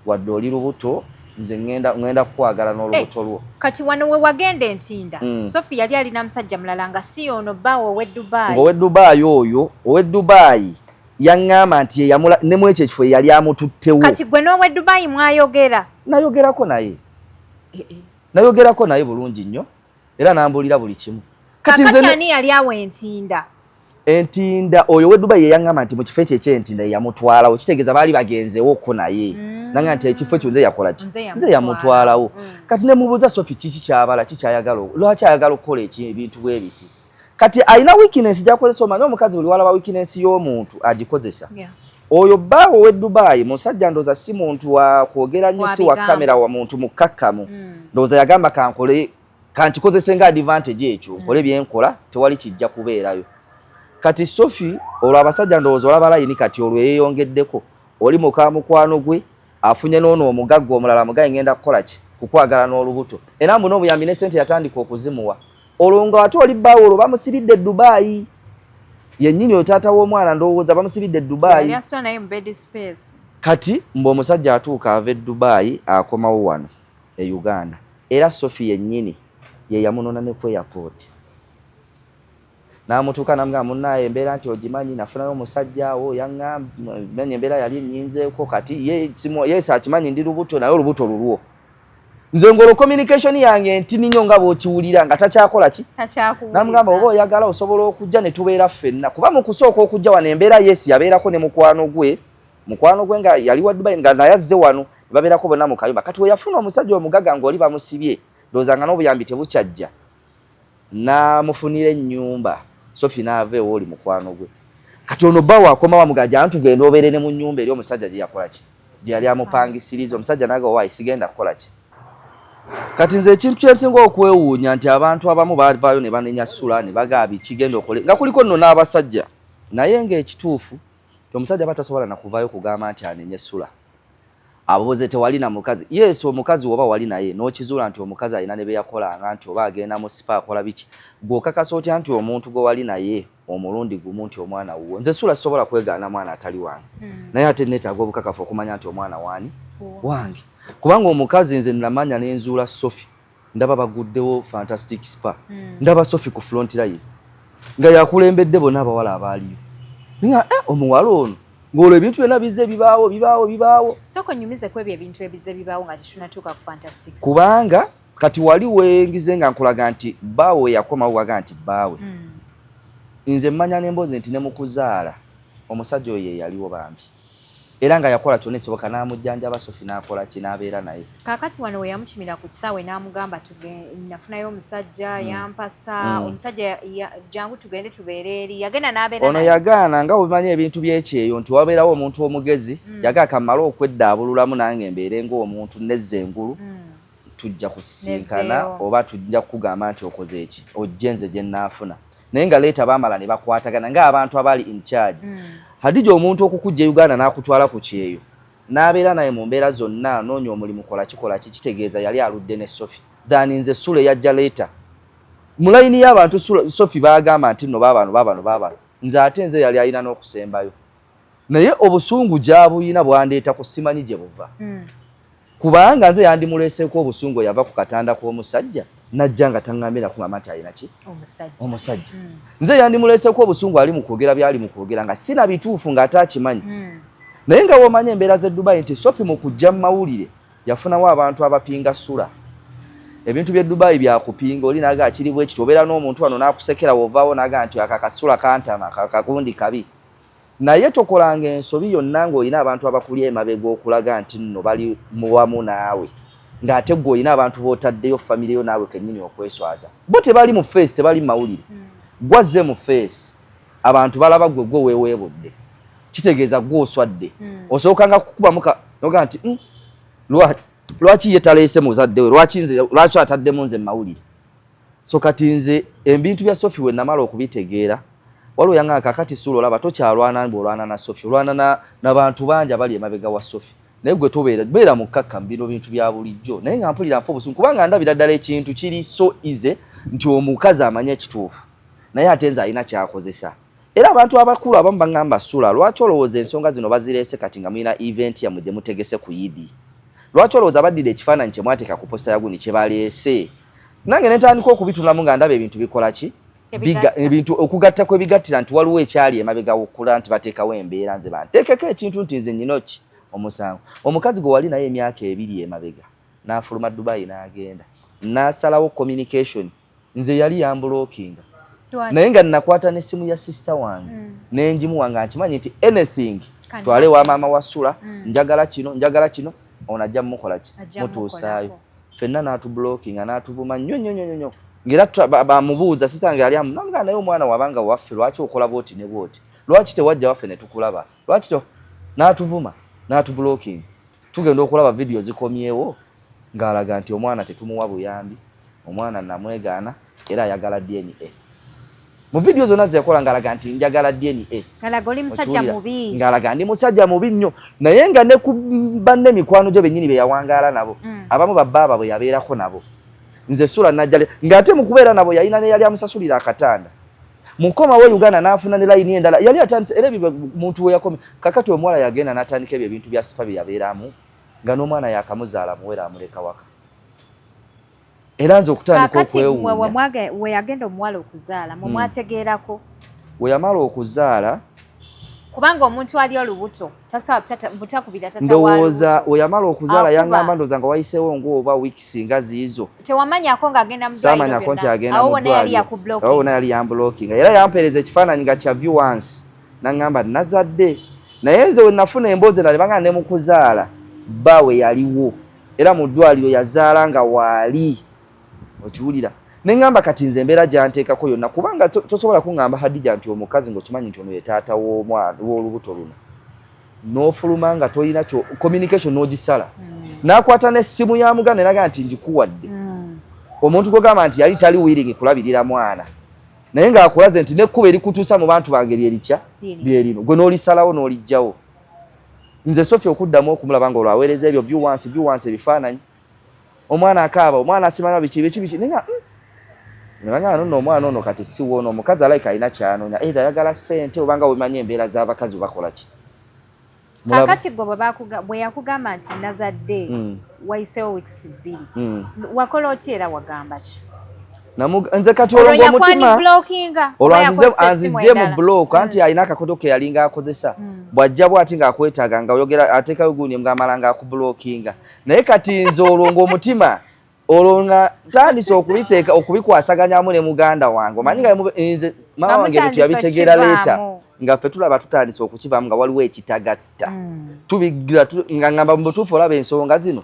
wadde oli lubuto, nze ŋŋenda kukwagala n'olubuto lwo. Kati wano we wagenda entinda, Sophie yali alina musajja mulala nga si ono bbaawe ow'e Dubai? Ng'ow'e Dubai oyo, ow'e Dubai. Yaŋŋamba nti yeyamula ne mu ekyo ekifo yali amututtewo. Kati gwe n'owe Dubai mwayogera? Nayogerako naye, nayogerako naye bulungi nnyo, era nambuulira buli kimu. Kati nze ani yali awo entinda? Entinda oyo we Dubai yeyaŋŋamba nti mu kifo ekyo ekyentinda yeyamutwalawo, kitegeeza baali bagenzewoko naye. Nanga nti ekifo ekyo nze yakola ki, nze yamutwalawo. Kati ne mubuuza Sophie kiki kyabala, kikyayagala, lwaki ayagala okukola ebintu bwe biti. Kati alina weakness gy'akozesa. Omanyi omukazi buli walaba weakness y'omuntu agikozesa. Oyo bbaawe ow'e Dubai musajja, ndowooza si muntu wa kwogera nnyo, si wa kamera, wa muntu mukkakkamu. Ndowooza yagamba kankole, kankikozese nga advantage ekyo, nkole byenkola, tewali kijja kubeerayo. Kati Sophie olwo abasajja ndowooza olaba layini, kati olwo yeeyongeddeko oli muka mukwano gwe afunye n'ono omugagga omulala, mugaye ngenda kukola ki, kukwagala n'olubuto, era mbu n'obuyambi ne sente yatandika okuzimuwa. Olwo nga ate oli bbaawe olwo bamusibidde e Dubai yennyini, oyo taata w'omwana ndowooza bamusibidde e Dubai. Kati mbu omusajja atuuka ava e Dubai akomawo wano e Uganda, era Sophie yennyini ye yamunona ne ku airport n'amutuuka namugamba, "Munnaaye, embeera nti ogimanyi, nafunayo omusajja awo, yaŋŋamba embeera yali ennyinzeeko, kati yes akimanyi ndi lubuto, naye olubuto lulwo." Nze ng'olwo communication yange ntini nnyo nga bw'okiwulira nga takyakola ki, namugamba oba oyagala osobola okujja ne tubeera ffenna, kuba mu kusooka okujja wano embeera yes yabeerako ne mukwano gwe, mukwano gwe nga yali wa Dubai nga naye azze wano ne babeerako bonna mu kayumba. Kati we yafuna omusajja omugaga ng'oli bamusibye, ndowooza nga n'obuyambi tebukyajja, n'amufunira ennyumba. Sophie n'ava ewa oli mukwano gwe. Kati ono bbawe akomawo amugaa, "Jangu tugende obeere ne mu nnyumba eri omusajja gye yakola ki, gye yali amupangisiriza." Omusajja naga, "Owaayi, sigenda kukola ki." Kati nze ekintu kyensinga okwewuunya nti abantu abamu bavaayo ne banenya Sula ne bagaa biki, genda okole, nga kuliko nno n'abasajja, naye ng'ekituufu omusajja aba tasobola nakuvaayo kugamba nti anenye Sula. Aboze tewali na mukazi. Yes, omukazi woba wali naye n'okizuula nti omukazi alina ne beyakolanga, nti oba agenda mu spa akola biki, gw'okakasa otya nti omuntu gwe wali naye omulundi gumu nti omwana wuwo? Nze Sula sisobola kwegaana mwana atali wange, naye ate neetaaga obukakafu okumanya nti omwana waani, wange, kubanga omukazi nze namanya nenzuula Sophie, ndaba baguddewo Fantastic Spa, ndaba Sophie ku front line nga yakulembedde bonna abawala abaaliyo, nga omuwala ono ng'olwo ebintu byonna bizze bibaawo, bibaawo, bibaawo. Sooka onyumize ku ebyo ebintu ebizze bibaawo nga tetunatuuka ku Fantastic. Kubanga kati wali wengize nga nkulaga nti bbaawe yakomawo, waga nti bbaawe, nze mmanya n'emboozi nti ne mu kuzaala omusajja oyo ye yaliwo bambi, era nga yakola kyonna ekisoboka n'amujjanjaba Sophie, n'akola ki, n'abeera naye. Kaakati wano we yamukimira ku kisaawe n'amugamba, "Nafunayo omusajja, yampasa, omusajja jangu tugende tubeere eri," yagenda n'abeera ono. Yagaana, nga bwemanyi ebintu byekyeyo nti wabeerawo omuntu omugezi, yagaa kammale okweddaabululamu nange mbeere ng'omuntu nezza engulu, tujja kusisinkana oba tujja kukugamba nti okoze eki, ojje nze gye nnaafuna. Naye nga leeta baamala ne bakwatagana ng'abantu abali in charge. Hadija, omuntu okukujja e Uganda n'akutwala ku kyeyo n'abeera naye mu mbeera zonna, anoonya omulimu, kola kikola ki, kitegeeza yali aludde ne Sophie than nze Sula eyajja leeta mu layini y'abantu. Sophie baagamba nti nno baabano, baabano, baabano, nze ate nze yali alina n'okusembayo, naye obusungu gy'abuyina bwandeeta ku simanyi gye buva, kubanga nze yandimuleeseeko obusungu yava ku katanda k'omusajja najja nga taŋŋambye nakugamba nti alina ki, omusajja. Nze yandimuleeseeko obusungu ali mu kwogera byali mu kwogera nga sina bituufu ng'ate akimanyi, naye nga womanya embeera z'e Dubai nti Sophie mu kujja mu mawulire yafunawo abantu abapinga Sula. Ebintu by'e Dubai byakupinga, oli naga kiri bwe kiti, obeera n'omuntu wano n'akusekera, wovaawo naga nti akakasula kantama kakundi kabi. Naye tokolanga ensobi yonna ng'olina abantu abakuli emabega okulaga nti nno bali muwamu naawe, ng'ate gwe olina abantu b'otaddeyo, famire yo naawe kennyini okweswaza. Bo tebali mu face, tebali mu mawulire. Gwazze mu face, abantu balaba gwe, gwe weeweebudde, kitegeeza gwe oswadde. Osookanga kukubamu nogaa nti, Lwaki ye taleese muzadde we? Lwaki nze? Lwaki ataddemu nze mu mawulire?" So kati nze ebintu bya Sophie we namala okubitegeera, waliwo yangamba, "Kakati Sula olaba tokyalwana bw'olwana na Sophie, olwana n'abantu bangi abali emabega wa Sophie, naye gwe tobeera, beera mukkakkamu, bino bintu bya bulijjo." Naye nga mpulira nfa obusungu, kubanga ndabira ddala ekintu kiri so easy nti omukazi amanye ekituufu, naye ate nze alina kyakozesa. Era abantu abakulu abamu baŋŋamba, "Sula, lwaki olowooza ensonga zino bazireese kati nga mulina event yammwe gye mutegese ku Yidi? Lwaki olowooza baddira ekifaananyi kye mwateeka ku poster ya gundi kye baleese?" Nange ne ntandika okubitunamu nga ndaba ebintu bikola ki. Ebintu okugatta kwebigattira nti waliwo ekyali emabega wokula nti bateekawo embeera nze banteekeko ekintu nti nze nyina ki omusango. Omukazi gwe wali naye emyaka 2 emabega n'afuluma Dubai n'agenda n'asalawo communication, nze yali yamblockinga naye nga nakwata n'essimu ya sister wange nenjimuwa nga nkimanyi nti anything twale wa maama wa Sula, njagala kino, njagala kino, ono ajja mukola ki, mutuusaayo ffenna. N'atublockinga, n'atuvuma nnyo nnyo nnyo nnyo, ng'era bamubuuza sister wange yali amunamugamba, naye omwana wabanga waffe, lwaki okola bwoti ne bwoti? Lwaki tewajja waffe ne tukulaba? Lwaki? N'atuvuma, n'atublockinga. Tugenda okulaba vidiyo zikomyewo ng'alaga nti omwana tetumuwa buyambi, omwana namwegaana, era ayagala DNA. Mu vidiyo zonna zeyakola ng'alaga nti njagala DNA, ng'alaga ndi musajja mubi nnyo, naye nga ne ku banne mikwano gyo bennyini be yawangaala nabo, abamu babbaaba bwe yabeerako nabo, nze Sula najjale ng'ate mu kubeera nabo yalina ne yali amusasulira akatanda. Mukomawo Uganda n'afuna ne layini endala yali atandise, era ebyo muntu we yakome. Kakati omuwala yagenda n'atandika ebyo ebintu bya spa bye yabeeramu, nga n'omwana yakamuzaala muwera amuleka waka. Era nze okutandika okwewuunya we yagenda omuwala okuzaala, mwe mwategeerako? We yamala okuzaala. Kubanga omuntu ali olubuto butakubira. Ndowooza we yamala okuzaala yaŋŋamba, ndowooza nga wayiseewo ng'oba weeks nga ziizo. Tewamanyako ng'agenda mu? Saamanyako nti agenda mu ddwaliro. Awo wonna yali yamblockinga, era yampeereza ekifaananyi nga kya view once, naŋŋamba nazadde. Naye nze we nafuna emboozi endala, nebanga ne mu kuzaala bba we yaliwo, era mu ddwaliro yazaala nga waali. Okiwulira? Neŋŋamba kati nze embeera gyanteekako yonna, kubanga tosobola kuŋŋamba, Hadija, nti omukazi ng'okimanyi nti ono ye taata w'olubuto luno, n'ofuluma nga tolina kyo communication n'ogisala, n'akwata n'essimu ya muganda naga nti njikuwadde, omuntu gwogamba nti yali tali willing kulabirira mwana, naye ng'akulaze nti n'ekkubo erikutuusa mu bantu bange lyerikya lyerino, gwe n'olisalawo n'olijjawo. Nze Sophie okuddamu okumulaba nga olwaweereza ebyo view once, view once, ebifaananyi, omwana akaaba, omwana asimanya biki biki biki, nenga nebagamba nonno omwana ono kati si woono. Omukazi alayika alina kyanoonya, either ayagala ssente obanga wemanyi embeera z'abakazi bakola ki. Kakati gwe bwe yakugamba nti nazadde, wayiseewo weeks 2, wakola otya era wagamba ki? Nze kati olwo ng'omutima olwo anzijje mu block, anti alina akakodo ke yalinga akozesa, bw'ajja bw'ati ng'akwetaaga nga oyogera ateekayo gundi ng'amala ng'akublockinga. Naye kati nze olwo ng'omutima olwo nga ntandise okubiteeka okubikwasaganyamu ne muganda wange, omanyi nga nze maama wange ebintu yabitegeera later, nga ffe tulaba tutandise okukivaamu nga waliwo ekitagatta. Tubigira nga ngamba mu butuufu olaba ensonga zino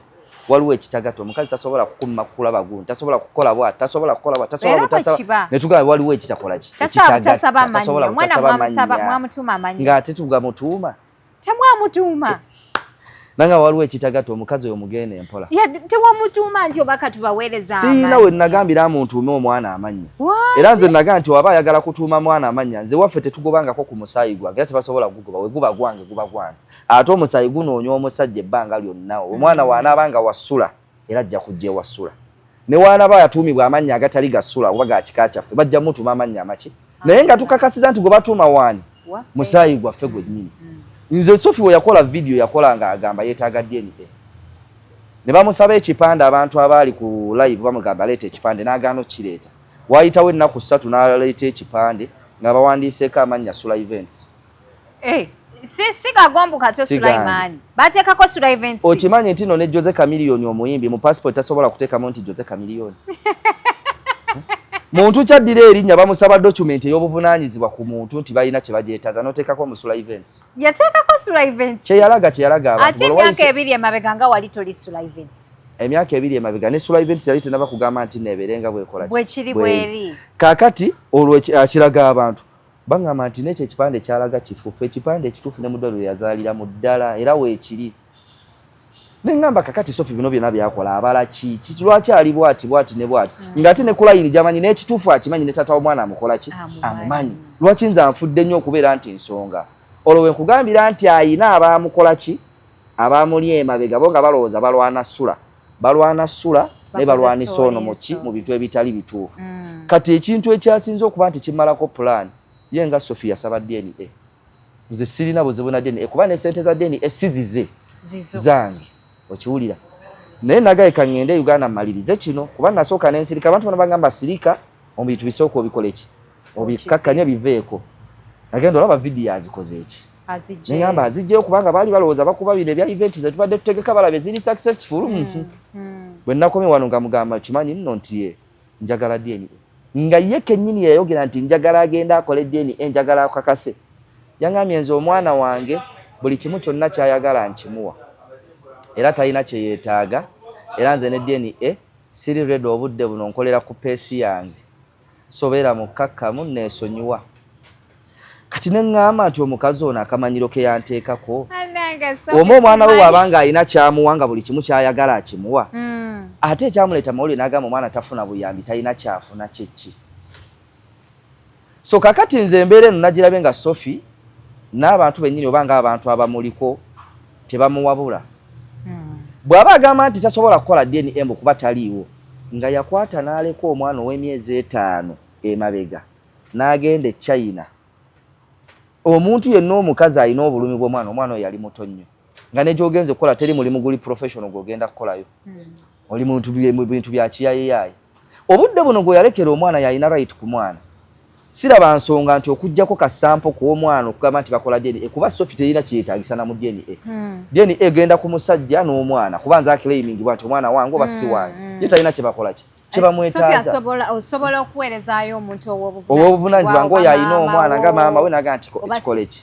waliwo ekitagatta. Omukazi tasobola kukumma kulaba gundi, tasobola kukola bwati, tasobola kukola bwati, tasobola butasaba, ne tugamba waliwo ekitakola ki, ekitagatta, tasobola butasaba mannya ng'ate tugamutuuma. Temwamutuuma? Nanga waliwo ekitagatta, omukazi oyo mugenda empola. Tewamutuuma nti obaka tubaweereza? Siina we nagambira muntuume omwana amannya. Era nze naga nti waba ayagala kutuuma mwana amannya, nze waffe tetugobangako ku musaayi gwange, era tebasobola kugugoba. We guba gwange, guba gwange, ate omusaayi gunoonya omusajja ebbanga lyonna. Omwana wanaaba nga wasula, era ajja kujja ewasula. Ne waanaba yatuumibwa amannya agatali gasula oba ga kika kyaffe, bajja mutuuma amannya amaki, naye nga tukakasiza nti gwe batuuma waani musaayi gwaffe gwennyini. Nze Sophie we yakola vidiyo yakola nga agamba yeetaaga DNA, ne bamusaba ekipande. Abantu abaali ku live bamugamba aleeta ekipande, n'agaana okukireeta. Waayitawo ennaku 3 n'aleeta ekipande nga bawandiiseeko amannya Sula Events. Eh, si gagombuka to Sulaiman bateekako Sula Events. Okimanyi nti no ne Jose Chameleone omuyimbi mu passport tasobola kuteekamu nti Jose Chameleone? Muntu kyaddira erinnya bamusaba document ey'obuvunaanyizibwa ku muntu nti balina kye bagyetaaza, n'oteekako mu Sula Events. Yateekako Sula Events. Kyeyalaga, kyeyalaga abantu. Ate emyaka 2 emabega nga wali toli Sula Events? Emyaka 2 emabega ne Sula Events yali tenaba kugamba nti neeberenga bwekola. Bwekiri bweri. Kaakati olwo akiraga abantu, baŋŋamba nti n'ekyo ekipande kyalaga kifufu, ekipande ekituufu ne mu ddwaliro yazaalira mu ddala era weekiri. Neŋŋamba kakati Sophie bino byonna byakola abala ki? Lwaki ali bwati bwati ne bwati, ng'ate ne kulayini gyamanyi n'ekituufu akimanyi, ne taata w'omwana amukola ki, amumanyi? Lwaki nze anfudde nnyo okubeera nti nsonga olwo we nkugambira nti ayina abaamukola ki, abamuli emabega bo nga balowooza balwana Sula, balwana Sula naye balwanisa ono muki mu bintu ebitali bituufu. Kati ekintu ekyasinze okuba nti kimalako pulaani ye nga Sophie yasaba DNA. Nze sirina buzibu na DNA, kuba ne sente za DNA si zize, zange, okiwulira? Naye nagaye kaŋŋende Uganda mmalirize kino, kuba nasooka nensirika, abantu bano bagamba sirika, omuntu bisooka obikole ki. Obikkakkanye biveeko. Nagenda olaba vidiyo azikoze eki, neŋamba azijjeyo kubanga baali balowooza bakuba bino ebya event zetubadde tutegeka, balabe ziri successful. Bwe nakomye wano nga mugamba, kimanyi nno nti ye njagala DNA, nga ye kennyini yayogera nti njagala agenda akole DNA, njagala akakase. Yaŋambye, nze omwana wange buli kimu kyonna kyayagala nkimuwa, era talina kyeyeetaaga, era nze ne DNA siri ready obudde buno, nkolera ku pace yange, sobeera mukkakkamu, neesonyiwa. Kati ne ŋŋamba nti omukazi ono akamanyiro ke yanteekako, oma omwana we waabanga alina kyamuwa, nga buli kimu kyayagala akimuwa, ate ekyamuleeta mawulire n'agamba omwana tafuna buyambi, talina kyafuna, kyeki? So kakati nze embeera eno nagirabye nga Sophie n'abantu bennyini oba ng'abantu abamuliko tebamuwabula. Bw'aba agamba nti tasobola kukola DNA mbu kuba taliiwo, nga yakwata n'aleka omwana ow'emyezi 5 emabega n'agenda e China. Omuntu yenna omukazi alina obulumi bw'omwana, omwana oyo yali muto nnyo, nga ne gy'ogenze kukola teri mulimu guli professional gw'ogenda kukolayo, oli mu bintu bya kiyayiyayi. Obudde buno gwe yalekera omwana, yalina right ku mwana. Siraba nsonga nti okugjako ka sample ku omwana okugamba nti bakola DNA, kuba Sophie terina kyeyetagisa na mu DNA. DNA egenda ku musajja n'omwana, kuba nze aclaimingibwa nti omwana wange oba si wange. Ye talina kyebakola ki kyebamwetaaza. Osobola okuweerezaayo omuntu. Ow'obuvunanyizibwa ng'oyo alina omwana, nga maama we, naga nti kikole ki,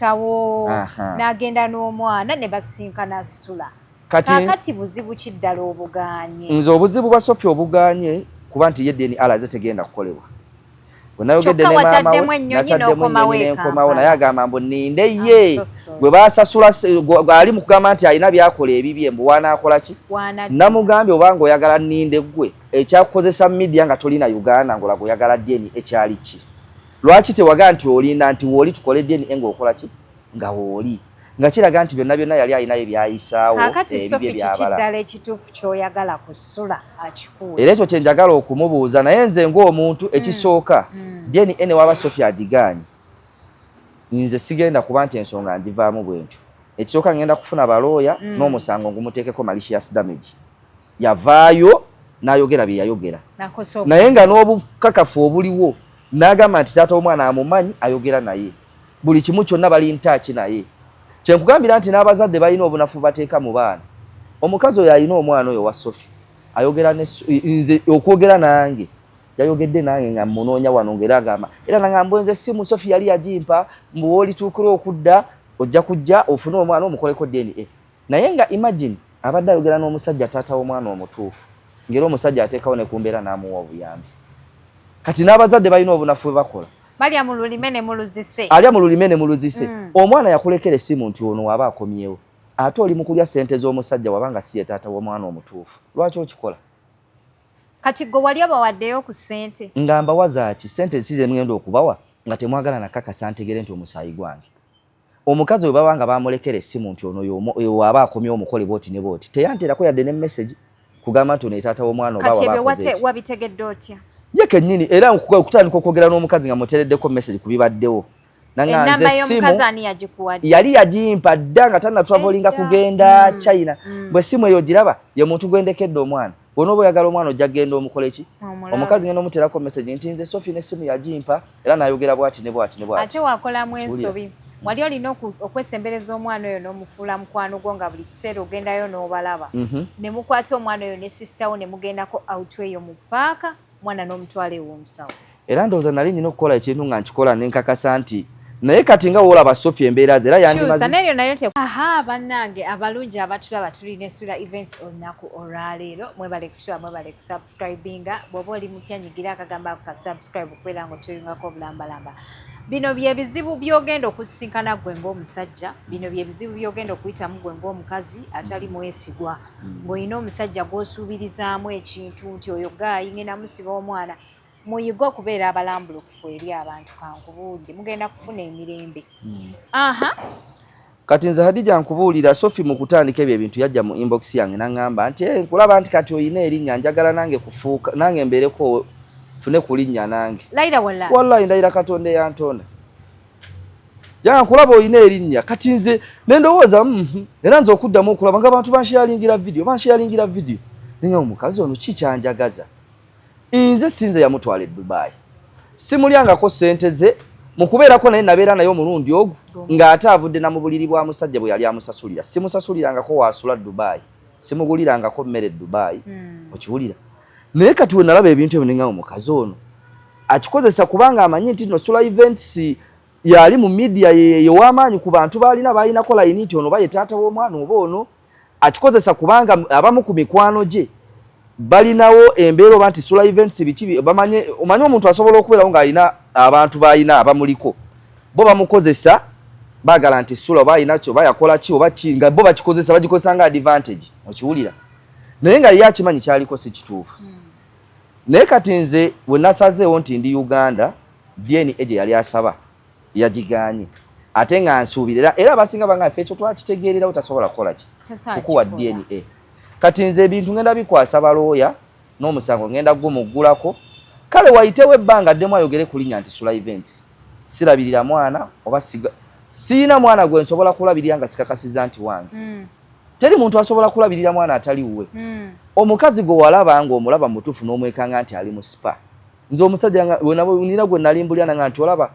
n'agenda n'omwana ne basinkana Sula. Kati buzibu ki ddala obuganye? Nze obuzibu bwa Sophie obuganye kuba nti ye DNA alaze tegenda kukolebwa. Bwenayogedde ne maama we, nataddemu ennyonyi nenkomawo, naye agamba mbu ninde ye gwe basasula, ali mu kugamba nti alina byakola ebibye, mbu wanaakola ki. Namugambye, obanga oyagala ninde gwe ekyakukozesa media nga tolina Uganda, ng'olaga oyagala DNA, ekyali ki? Lwaki tewagaa nti olinda nti wooli tukole DNA ng'okola ki, nga wooli, nga kiraga nti byonna byonna yali alinayo byayisaawo. Ebibye byabala ekituufu kyoyagala kusula akikuwe. Era ekyo kyenjagala okumubuuza, naye nze ng'omuntu, ekisooka, DNA ne waba Sophie agigaanye, nze sigenda kuba nti ensonga ngivaamu bwe ntyo. Ekisooka, ngenda kufuna balooya n'omusango ngumuteekeko malicious damage. Yavaayo n'ayogera bye yayogera, naye nga n'obukakafu obuliwo, n'agamba nti taata w'omwana amumanyi, ayogera naye buli kimu kyonna, bali ntaaki. Naye kyenkugambira nti n'abazadde balina obunafu bateeka mu baana. Omukazi oyo alina omwana oyo wa Sophie, ayogera nze, okwogera nange yayogedde nange nga munoonya wano, ngaera agamba, era nagamba nze simu Sophie yali yagimpa, mbu woolituukira okudda ojja kujja ofune omwana omukoleko DNA. Naye nga imagine, abadde ayogera n'omusajja taata w'omwana omutuufu, ng'era omusajja ateekawo ne ku mbeera n'amuwa obuyambi. Kati n'abazadde balina obunafu bwe bakola. Balya mu lulime ne muluzise. Alya mu lulime ne muluzise. Omwana yakulekera essimu nti ono waba akomyewo, ate oli mu kulya ssente z'omusajja wabanga si ye taata w'omwana omutuufu. Lwaki okikola? Kati gwe wali obawaddeyo ku ssente? Nga mbawa zaaki? Ssente si zemugenda okubawa nga temwagala nakakasa ntegere nti omusaayi gwange. Omukazi bwe baba nga bamulekera essimu nti ono oyo waaba akomyewo omukole bwoti ne bwoti, teyanteerako yadde ne message kugamba nti ono ye taata w'omwana oba waba akoze eki. Wabitegedde otya? Ye kennyini, era okutandika okwogera n'omukazi nga muteereddeko message ku bibaddewo. Nanga nze simu yali yagimpa dda nga tanna travelinga kugenda China. Bwe simu eyo giraba, ye muntu gwendekedde omwana. Bw'onooba oyagala omwana ojja kugenda omukole ki? Omukazi ngenda omuteerako message nti nze Sophie n'essimu yagimpa, era n'ayogera bw'ati ne bw'ati ne bw'ati. Ate wakolamu ensobi. Wali olina okwesembereza omwana oyo n'omufuula mukwano gwo, nga buli kiseera ogendayo n'obalaba. Ne mukwata omwana oyo ne sister wo ne mugendako out eyo mu paaka, omwana n'omutwala ew'omusawo. Era ndowooza nali nina okukola ekintu nga nkikola ne nkakasa nti, naye kati nga woolaba Sophie embeera ze, era yandimaze. Neryo nayo. Aha, bannange abalungi abatulaba, tulina Esula Events olunaku olwaleero. Mwebale kutulaba, mwebale kusubscribinga. Bw'oba oli mupya, nyigira akagambo ako ka subscribe okubeera nga otuyungako obulambalamba. Bino bye bizibu by'ogenda okusisinkana ggwe ng'omusajja, bino bye bizibu by'ogenda okuyitamu ggwe ng'omukazi atali mwesigwa, ng'olina omusajja gw'osuubirizaamu ekintu nti oyo gaayi ngenda musiba omwana. Muyige okubeera abalambulukufu eri abantu. Kankubuulire, mugenda kufuna emirembe. Aha. Kati nze Hadija nkubuulira, Sophie mu kutandika ebyo ebintu yajja mu inbox yange n'aŋŋamba nti, "Eh, nkulaba nti kati olina erinnya, njagala nange kufuuka, nange mbeereko fune ku linnya nange." Layira wallahi. Wallahi, ndayira Katonda eyantonda. Yanga nkulaba olina erinnya. Kati nze ne ndowooza, era nze okuddamu okulaba nga abantu bansharingira video, bansharingira video, naye omukazi ono ki kyanjagaza? Nze sinze yamutwala e Dubai. Simulyangako ssente ze mu kubeerako naye, nabeera naye omulundi ogwo ng'ate avudde na mu buliri bwa musajja bwe yali amusasulira. Simusasulirangako waasula Dubai, simugulirangako mmere Dubai. Okiwulira? Naye kati we nalaba ebintu ebyo nengamba omukazi ono akikozesa kubanga amanyi nti no Sula Events yali mu media yew'amaanyi ku bantu baalina balinako layini nti ono oba ye taata w'omwana oba ono akikozesa kubanga abamu ku mikwano gye balinawo embeera oba nti Sula Events biki bamanye. Omanye omuntu asobola okubeerawo ng'alina abantu b'alina abamuliko, bo bamukozesa, baagala nti Sula oba alina ki oba yakola ki oba ki, nga bo bakikozesa, bagikozesa nga advantage. Okiwulira? Naye nga ye akimanyi kyaliko si kituufu. Naye kati nze we nasazeewo nti ndi Uganda, DNA gye yali asaba yagiganye, ate nga nsuubira era abasinga banga ffe ekyo twakitegeererawo, tasobola kukola ki kukuwa DNA. Kati nze ebintu ngenda bikwasa balooya n'omusango ngenda gumuggulako. Kale wayitewo ebbanga ddemu ayogere ku linnya nti Sula Events sirabirira mwana oba siina mwana gwe nsobola kulabirira nga sikakasiza nti wange. Teri muntu asobola kulabirira mwana atali wuwe. Omukazi gwe walaba ng'omulaba mutuufu n'omwekanga nti ali mu spa. Nze omusajja nina gwe nali mbulya nga nti olaba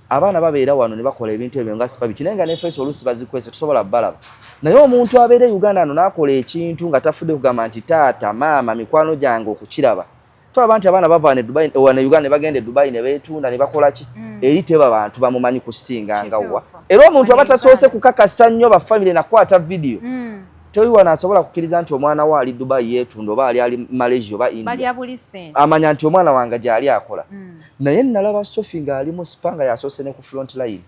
abaana babeera wano ne bakola ebintu ebyo nga spa biki, naye nga ne face oluusi bazikwese, tusobola balaba. Naye omuntu abeera e Uganda ano n'akola ekintu nga tafudde kugamba nti taata, maama, mikwano gyange okukiraba, tulaba nti abaana bava ne Dubai ne Uganda ne bagenda e Dubai ne beetunda ne bakola ki. Eri teba bantu bamumanyi kusinga nga wa. Era omuntu aba tasoose kukakasa nnyo ba family nakwata video. Teri wano asobola kukkiriza nti omwana we ali Dubai yeetunda oba ali Malaysia oba India, amanya nti omwana wange gyali akola. Naye nalaba Sophie ng'ali mu spa nga yasoose ne ku front line,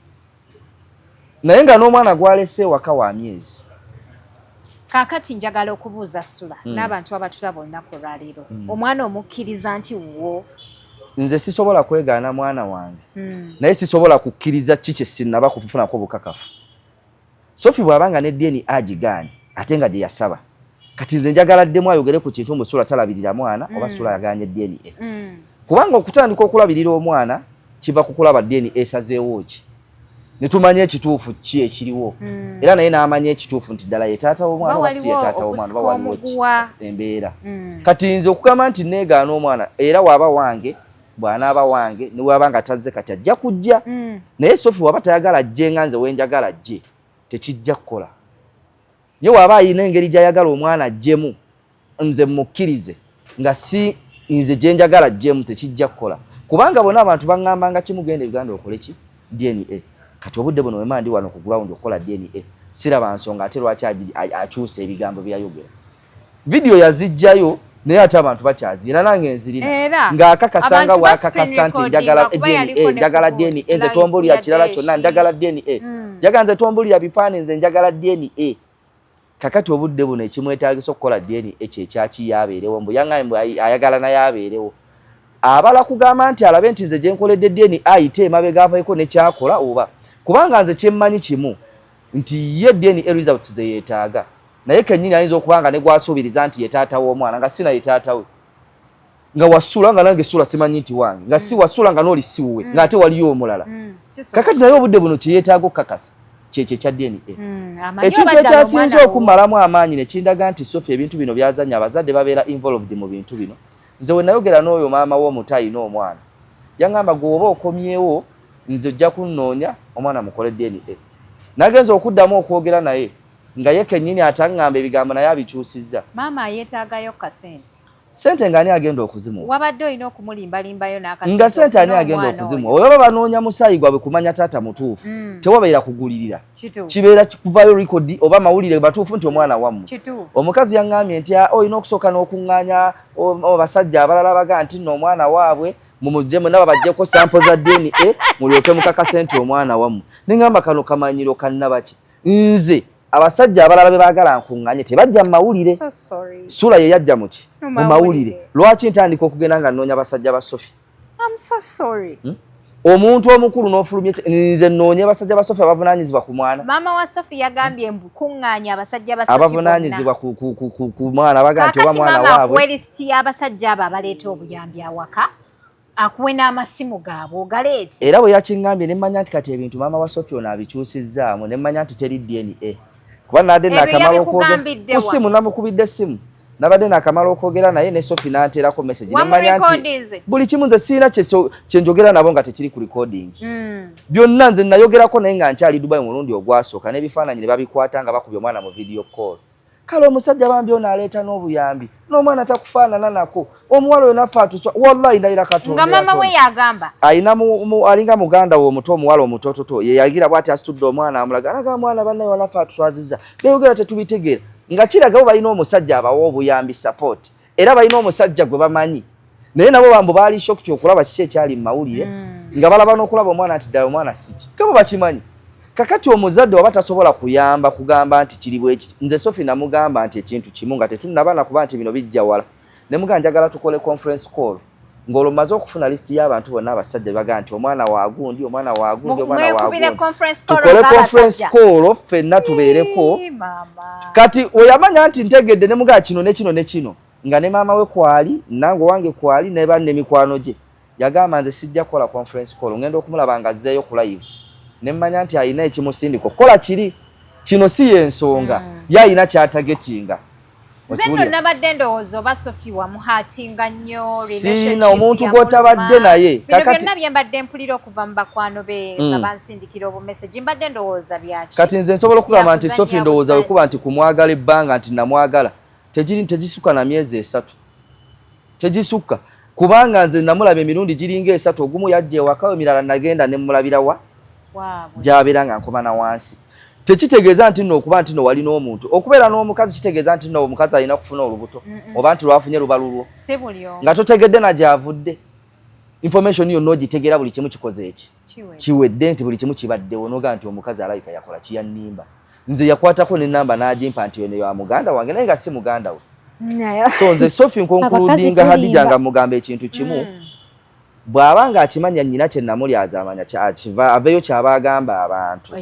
naye nga n'omwana gwalese ewaka wa myezi. Kaakati njagala okubuuza Sula n'abantu abatulaba olunaku olwaleero, omwana omukkiriza nti wo? Nze sisobola kwegaana mwana wange, naye sisobola kukkiriza ki kye sinnaba kufunako bukakafu. Sophie bw'aba nga ne DNA agigaanye ate nga gye yasaba, kati nze njagala ddemu ayogere ku kintu mbu Sula talabirira mwana oba Sula yagaanye DNA, kubanga okutandika okulabirira omwana kiva ku kulaba DNA esazeewo ki, ne tumanya ekituufu ki ekiriwo, era naye n'amanya ekituufu nti ddala ye taata w'omwana oba si ye taata w'omwana oba waliwo ki embeera. Kati nze okugamba nti neegaana omwana, era waaba wange, bw'anaaba wange ne waba nga tazze kati ajja kujja. Naye Sophie waba tayagala ajje nga nze wenjagala ajje, tekijja kukola. Ye waba ayina engeri gy'ayagala omwana ajjemu, nze mukkirize nga si nze gye njagala ajjemu, tekijja kukola, kubanga bonna abantu baŋŋambanga kimu: genda Uganda okole ki? DNA. Kati obudde buno wema ndi wano ku ground okukola DNA, siraba nsonga ate lwaki akyusa ebigambo byayogera. Vidiyo yazijjayo, naye ate abantu bakyazira, nange nzirina ng'akakasa nga bwakakasa nti njagala DNA, njagala DNA, nze tombulira kirala kyonna, njagala DNA. Njagala nze tombulira bipaane, nze njagala DNA. Kakati obudde buno ekimwetaagisa okukola DNA kyekyaki? Yabeerewo mbu yaŋŋambye mbu ayagala naye abeerewo, abala kugamba nti alabe nti nze gyenkoledde DNA ayite emabega aveeko nekyakola oba, kubanga nze kyemmanyi kimu nti ye DNA results ze yeetaaga, naye kennyini ayinza okuba nga ne gwasuubiriza nti ye taata w'omwana nga si naye taata we, nga wasula nga nange sula simanyi nti wange, nga si wasula nga n'oli si wuwe, ng'ate waliyo omulala. Kakati naye obudde buno kyeyeetaaga okukakasa kyekyo ekya DNA. Ekintu ekyasinze okumalamu amaanyi ne kindaga nti Sophie ebintu bino byazannya, abazadde babeera involved mu bintu bino. Nze we nayogera n'oyo maama w'omuto ayina omwana, yaŋŋamba, "Gwe oba okomyewo nze ojja kunnoonya omwana mukole DNA." Nagenza okuddamu okwogera naye nga ye kennyini ataŋŋamba ebigambo naye abikyusizza. Maama yeetaagayo kasente. Sente nga ani agenda okuzimuwa? Wabadde olina okumulimbalimbayo n'akasente. Nga sente ani agenda okuzimuwa? Oba banoonya musaayi gwabwe kumanya taata mutuufu, tewabeera kugulirira, kibeera kuvayo record oba mawulire batuufu nti omwana wammwe. Omukazi yaŋŋambye nti olina okusooka n'okuŋŋaanya abasajja abalala baga nti nno omwana waabwe, mumugye mwenna babaggyeko sample za DNA mulyoke mukakase nti omwana wammwe. Neŋŋamba kano kamanyiro kannabaki? Nze abasajja abalala be baagala nkuŋŋanye tebajja mu mawulire. Sula ye yajja muki? Mu mawulire. Lwaki ntandika okugenda nga nnoonya basajja ba Sophie? Omuntu omukulu n'ofulumya, nze nnoonye basajja ba Sophie abavunaanyizibwa ku mwana? Maama wa Sophie yagambye mbu kuŋŋaanya abasajja ba abavunaanyizibwa ku mwana baga nti oba mwana waabwe. Lisiti y'abasajja abo abaleeta obuyambi awaka, akuwe n'amasimu gaabwe ogaleete. Era bwe yakiŋŋambye ne mmanya nti kati ebintu maama wa Sophie ono abikyusizzaamu, ne mmanya nti teri DNA, kuba nadde nakamala okwogera ku ssimu, namukubidde essimu. Nabadde nakamala okwogera naye ne Sophie n'anteerako message ne mmanya nti buli kimu nze sirina kye njogera nabo nga tekiri ku recording. Byonna nze nayogerako naye nga nkyali Dubai omulundi ogwasooka, n'ebifaananyi ne babikwata nga bakubye omwana mu video call. Kale omusajja bambi ono aleeta n'obuyambi, n'omwana takufaanana nako, omuwala oyo naffe atuswa, wallahi ndayira Katonda. Nga maama we yagamba. Ayina alinga muganda we omuto, omuwala omutototo, ye yagira bw'ati asitudde omwana amulaga, alaga mwana bannaye wanaffe atuswaziza. Beeyogera tetubitegeera. Nga kiraga bo balina omusajja abawa obuyambi, support, era balina omusajja gwe bamanyi, naye nabo bambu baali shocked okulaba kiki ekyali mu mawulire, nga balaba n'okulaba omwana nti ddala omwana siki kabo bakimanyi. Kakati omuzadde waba tasobola kuyamba kugamba nti kiri bwe kiti, nze Sophie namugamba nti ekintu kimu nga tetunnaba nakuba nti bino bijja wala, ne mugamba njagala tukole conference call ng'olwo mmaze okufuna lisiti y'abantu bonna abasajja baga nti omwana wa gundi, omwana wa gundi, omwana wa gundi, tukole conference call ffenna tubeereko. Kati we yamanya nti ntegedde, ne mugamba kino ne kino ne kino, nga ne maama we kwali, nange owange kwali, ne banne mikwano gye. Yagamba nze sijja kukola conference call, ngenda okumulaba nga azzeeyo ku live ne mmanya nti alina ekimusindika okukola kiri kino, si y'ensonga ye alina ky'atargetinga. Nze nno nabadde ndowooza oba Sophie wamuhurtinga nnyo. Siina omuntu gw'otabadde naye. Bino byonna bye mbadde mpulira okuva mu bakwano be nga bansindikira obumessage, mbadde ndowooza byaki. Kati nze nsobola okugamba nti Sophie ndowooza wekuba nti kumwagala ebbanga nti namwagala tegiri tegisukka na myezi 3, tegisukka, kubanga nze namulaba emirundi giringa 3. Ogumu yajja ewaka, emirala nagenda ne mmulabira wa gy'abeera nga nkoma na wansi. Tekitegeeza nti nno okuba nti no walina omuntu, okubeera n'omukazi kitegeeza nti nno omukazi alina kufuna olubuto oba nti lwafunye luba lulwo nga totegedde na gy'avudde. Information yonna ogitegeera, buli kimu kikoze eki kiwedde nti buli kimu kibaddewo, nogaa nti omukazi alabika yakola kiyannimba. Nze yakwatako nenamba n'agimpa nti eno ya muganda wange, naye nga si muganda we. So nze Sophie nconcludinga, Hadija, nga mugamba ekintu kimu, bw'aba ng'akimanya nnyina kye namulyazaamanya kiva aveeyo kyaba agamba abantu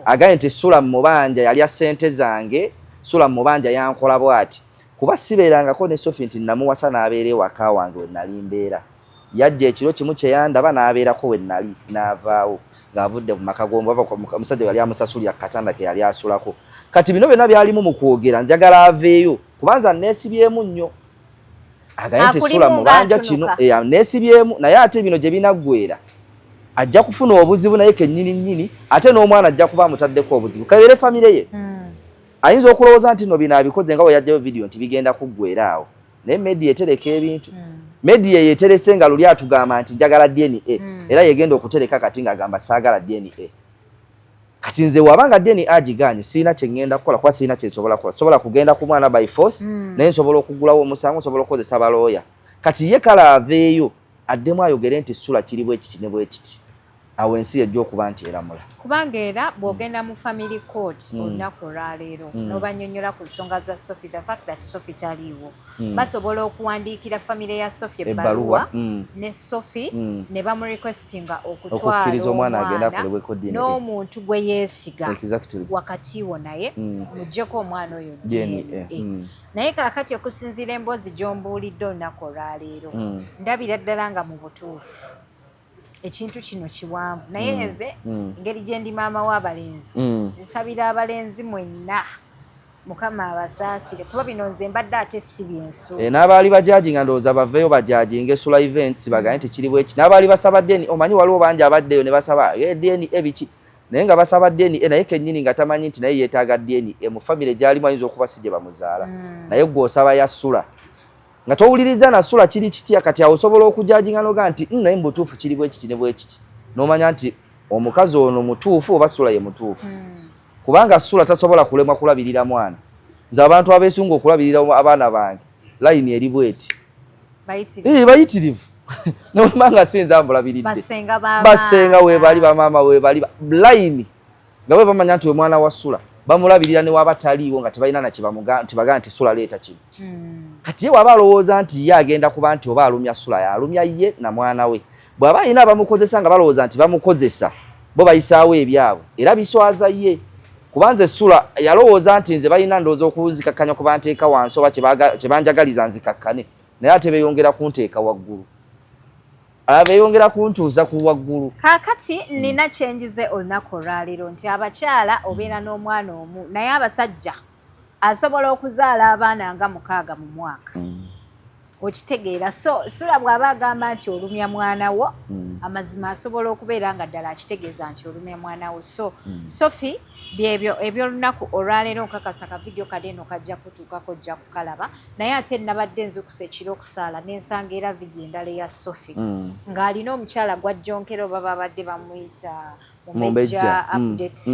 agambye nti Sula mubanja yalya ssente zange, Sula mubanja yankola bw'ati, kuba sibeerangako ne Sophie nti namuwasa n'abeera ewaka wange we nali mbeera. Yajja ekiro kimu kyeyandaba n'abeerako we nali n'avaawo ng'avudde mu maka g'omusajja yali amusasulira ku katanda ke yali asulako. Kati bino byonna byalimu mu kwogera, njagala aveeyo kubanza neesibyemu nnyo agaye nti Sula mubanja kino neesibyemu, naye ate bino gye binaggwera ajja kufuna obuzibu naye kennyini nnyini, ate n'omwana ajja kuba amutaddeko obuzibu kabeere famire ye. Ayinza okulowooza nti no bino abikoze nga bwe yajjayo vidiyo nti bigenda kuggwera awo, naye media etereka ebintu. Media yeterese nga luli atugamba nti njagala DNA, era yegenda okutereka kati ng'agamba saagala DNA. Kati nze wabanga DNA agiganye, siina kye ŋŋenda kukola kuba siina kye nsobola kukola. Sobola kugenda ku mwana by force, naye nsobola okugulawo omusango, nsobola okukozesa balooya. Kati ye kale aveeyo addemu ayogere nti Sula kiri bwe kiti ne bwe kiti, awo ensi yejja okuba nti eramula. Kubanga era bw'ogenda mu family court olunaku olwaleero n'obanyonnyola ku nsonga za Sophie, the fact that Sophie taliiwo, basobola okuwandiikira famire ya Sophie ebbaluwa ne Sophie ne bamurequestinga okutwala omwana agenda akolebweko DNA n'omuntu gwe yeesiga wakati wo naye, muggyeko omwana oyo DNA. Naye kaakati okusinziira emboozi gy'ombuulidde olunaku olwaleero, ndabira ddala nga mu butuufu ekintu kino kiwanvu, naye nze engeri gye ndi maama w'abalenzi, nsabira abalenzi mwenna Mukama abasaasire, kuba bino nze mbadde ate si byensu. E, n'abaali bajudginga ndowooza baveeyo bajudginga Sula Events, bagaye nti kiri bweki. N'abaali basaba DNA, omanyi waliwo bangi abaddeyo ne basaba DNA biki, naye nga basaba DNA naye kennyini nga tamanyi nti naye yeetaaga DNA mu famire gy'alimu, ayinza okuba si gye bamuzaala. Naye gwe osaba ya Sula nga towuliriza na Sula kiri kitya. Kati awo osobola okujudginga noga nti naye mu butuufu kiri bwe kiti ne bwe kiti," n'omanya nti omukazi ono mutuufu oba Sula ye mutuufu, kubanga Sula tasobola kulemwa kulabirira mwana. Nze abantu abeesunga okulabirira abaana bange, layini eri bweti, bayitirivu, nobanga sinza mbulabiridde, basenga webali, bamaama webali, layini nga bwe bamanya nti omwana wa Sula bamulabirira ne waba taliiwo, nga tebalina nakyebagaa nti Sula leeta kino. Kati ye waba alowooza nti ye agenda kuba nti oba alumya Sula, yalumya ye na mwana we. Bw'aba alina abamukozesa nga balowooza nti bamukozesa, bo bayisaawo ebyabwe, era biswaza ye, kubanze Sula yalowooza nti nze balina ndowooza okunzikakkanya kuba nteeka wansi oba kyebanjagaliza nzikakkane, naye ate beeyongera kunteeka waggulu, abeeyongera kuntuuza ku waggulu. Kaakati nina kyenjize olunaku olwaleero nti abakyala obeera n'omwana omu, naye abasajja Asobola okuzaala abaana nga 6 mu mwaka. Okitegeera? So Sula bw'aba agamba nti olumya mwana wo, amazima asobola okubeera nga ddala akitegeeza nti olumya mwana wo. So Sophie, byebyo ebyolunaku olwaleero. Nkakasa ka video kade eno kajja kutuukako, ojja kukalaba. Naye ate nabadde nzukusa ekiro okusaala, nensanga era video endala eya Sophie ng'alina omukyala gwajjonkera, oba babadde bamuyita Mumbejja Updates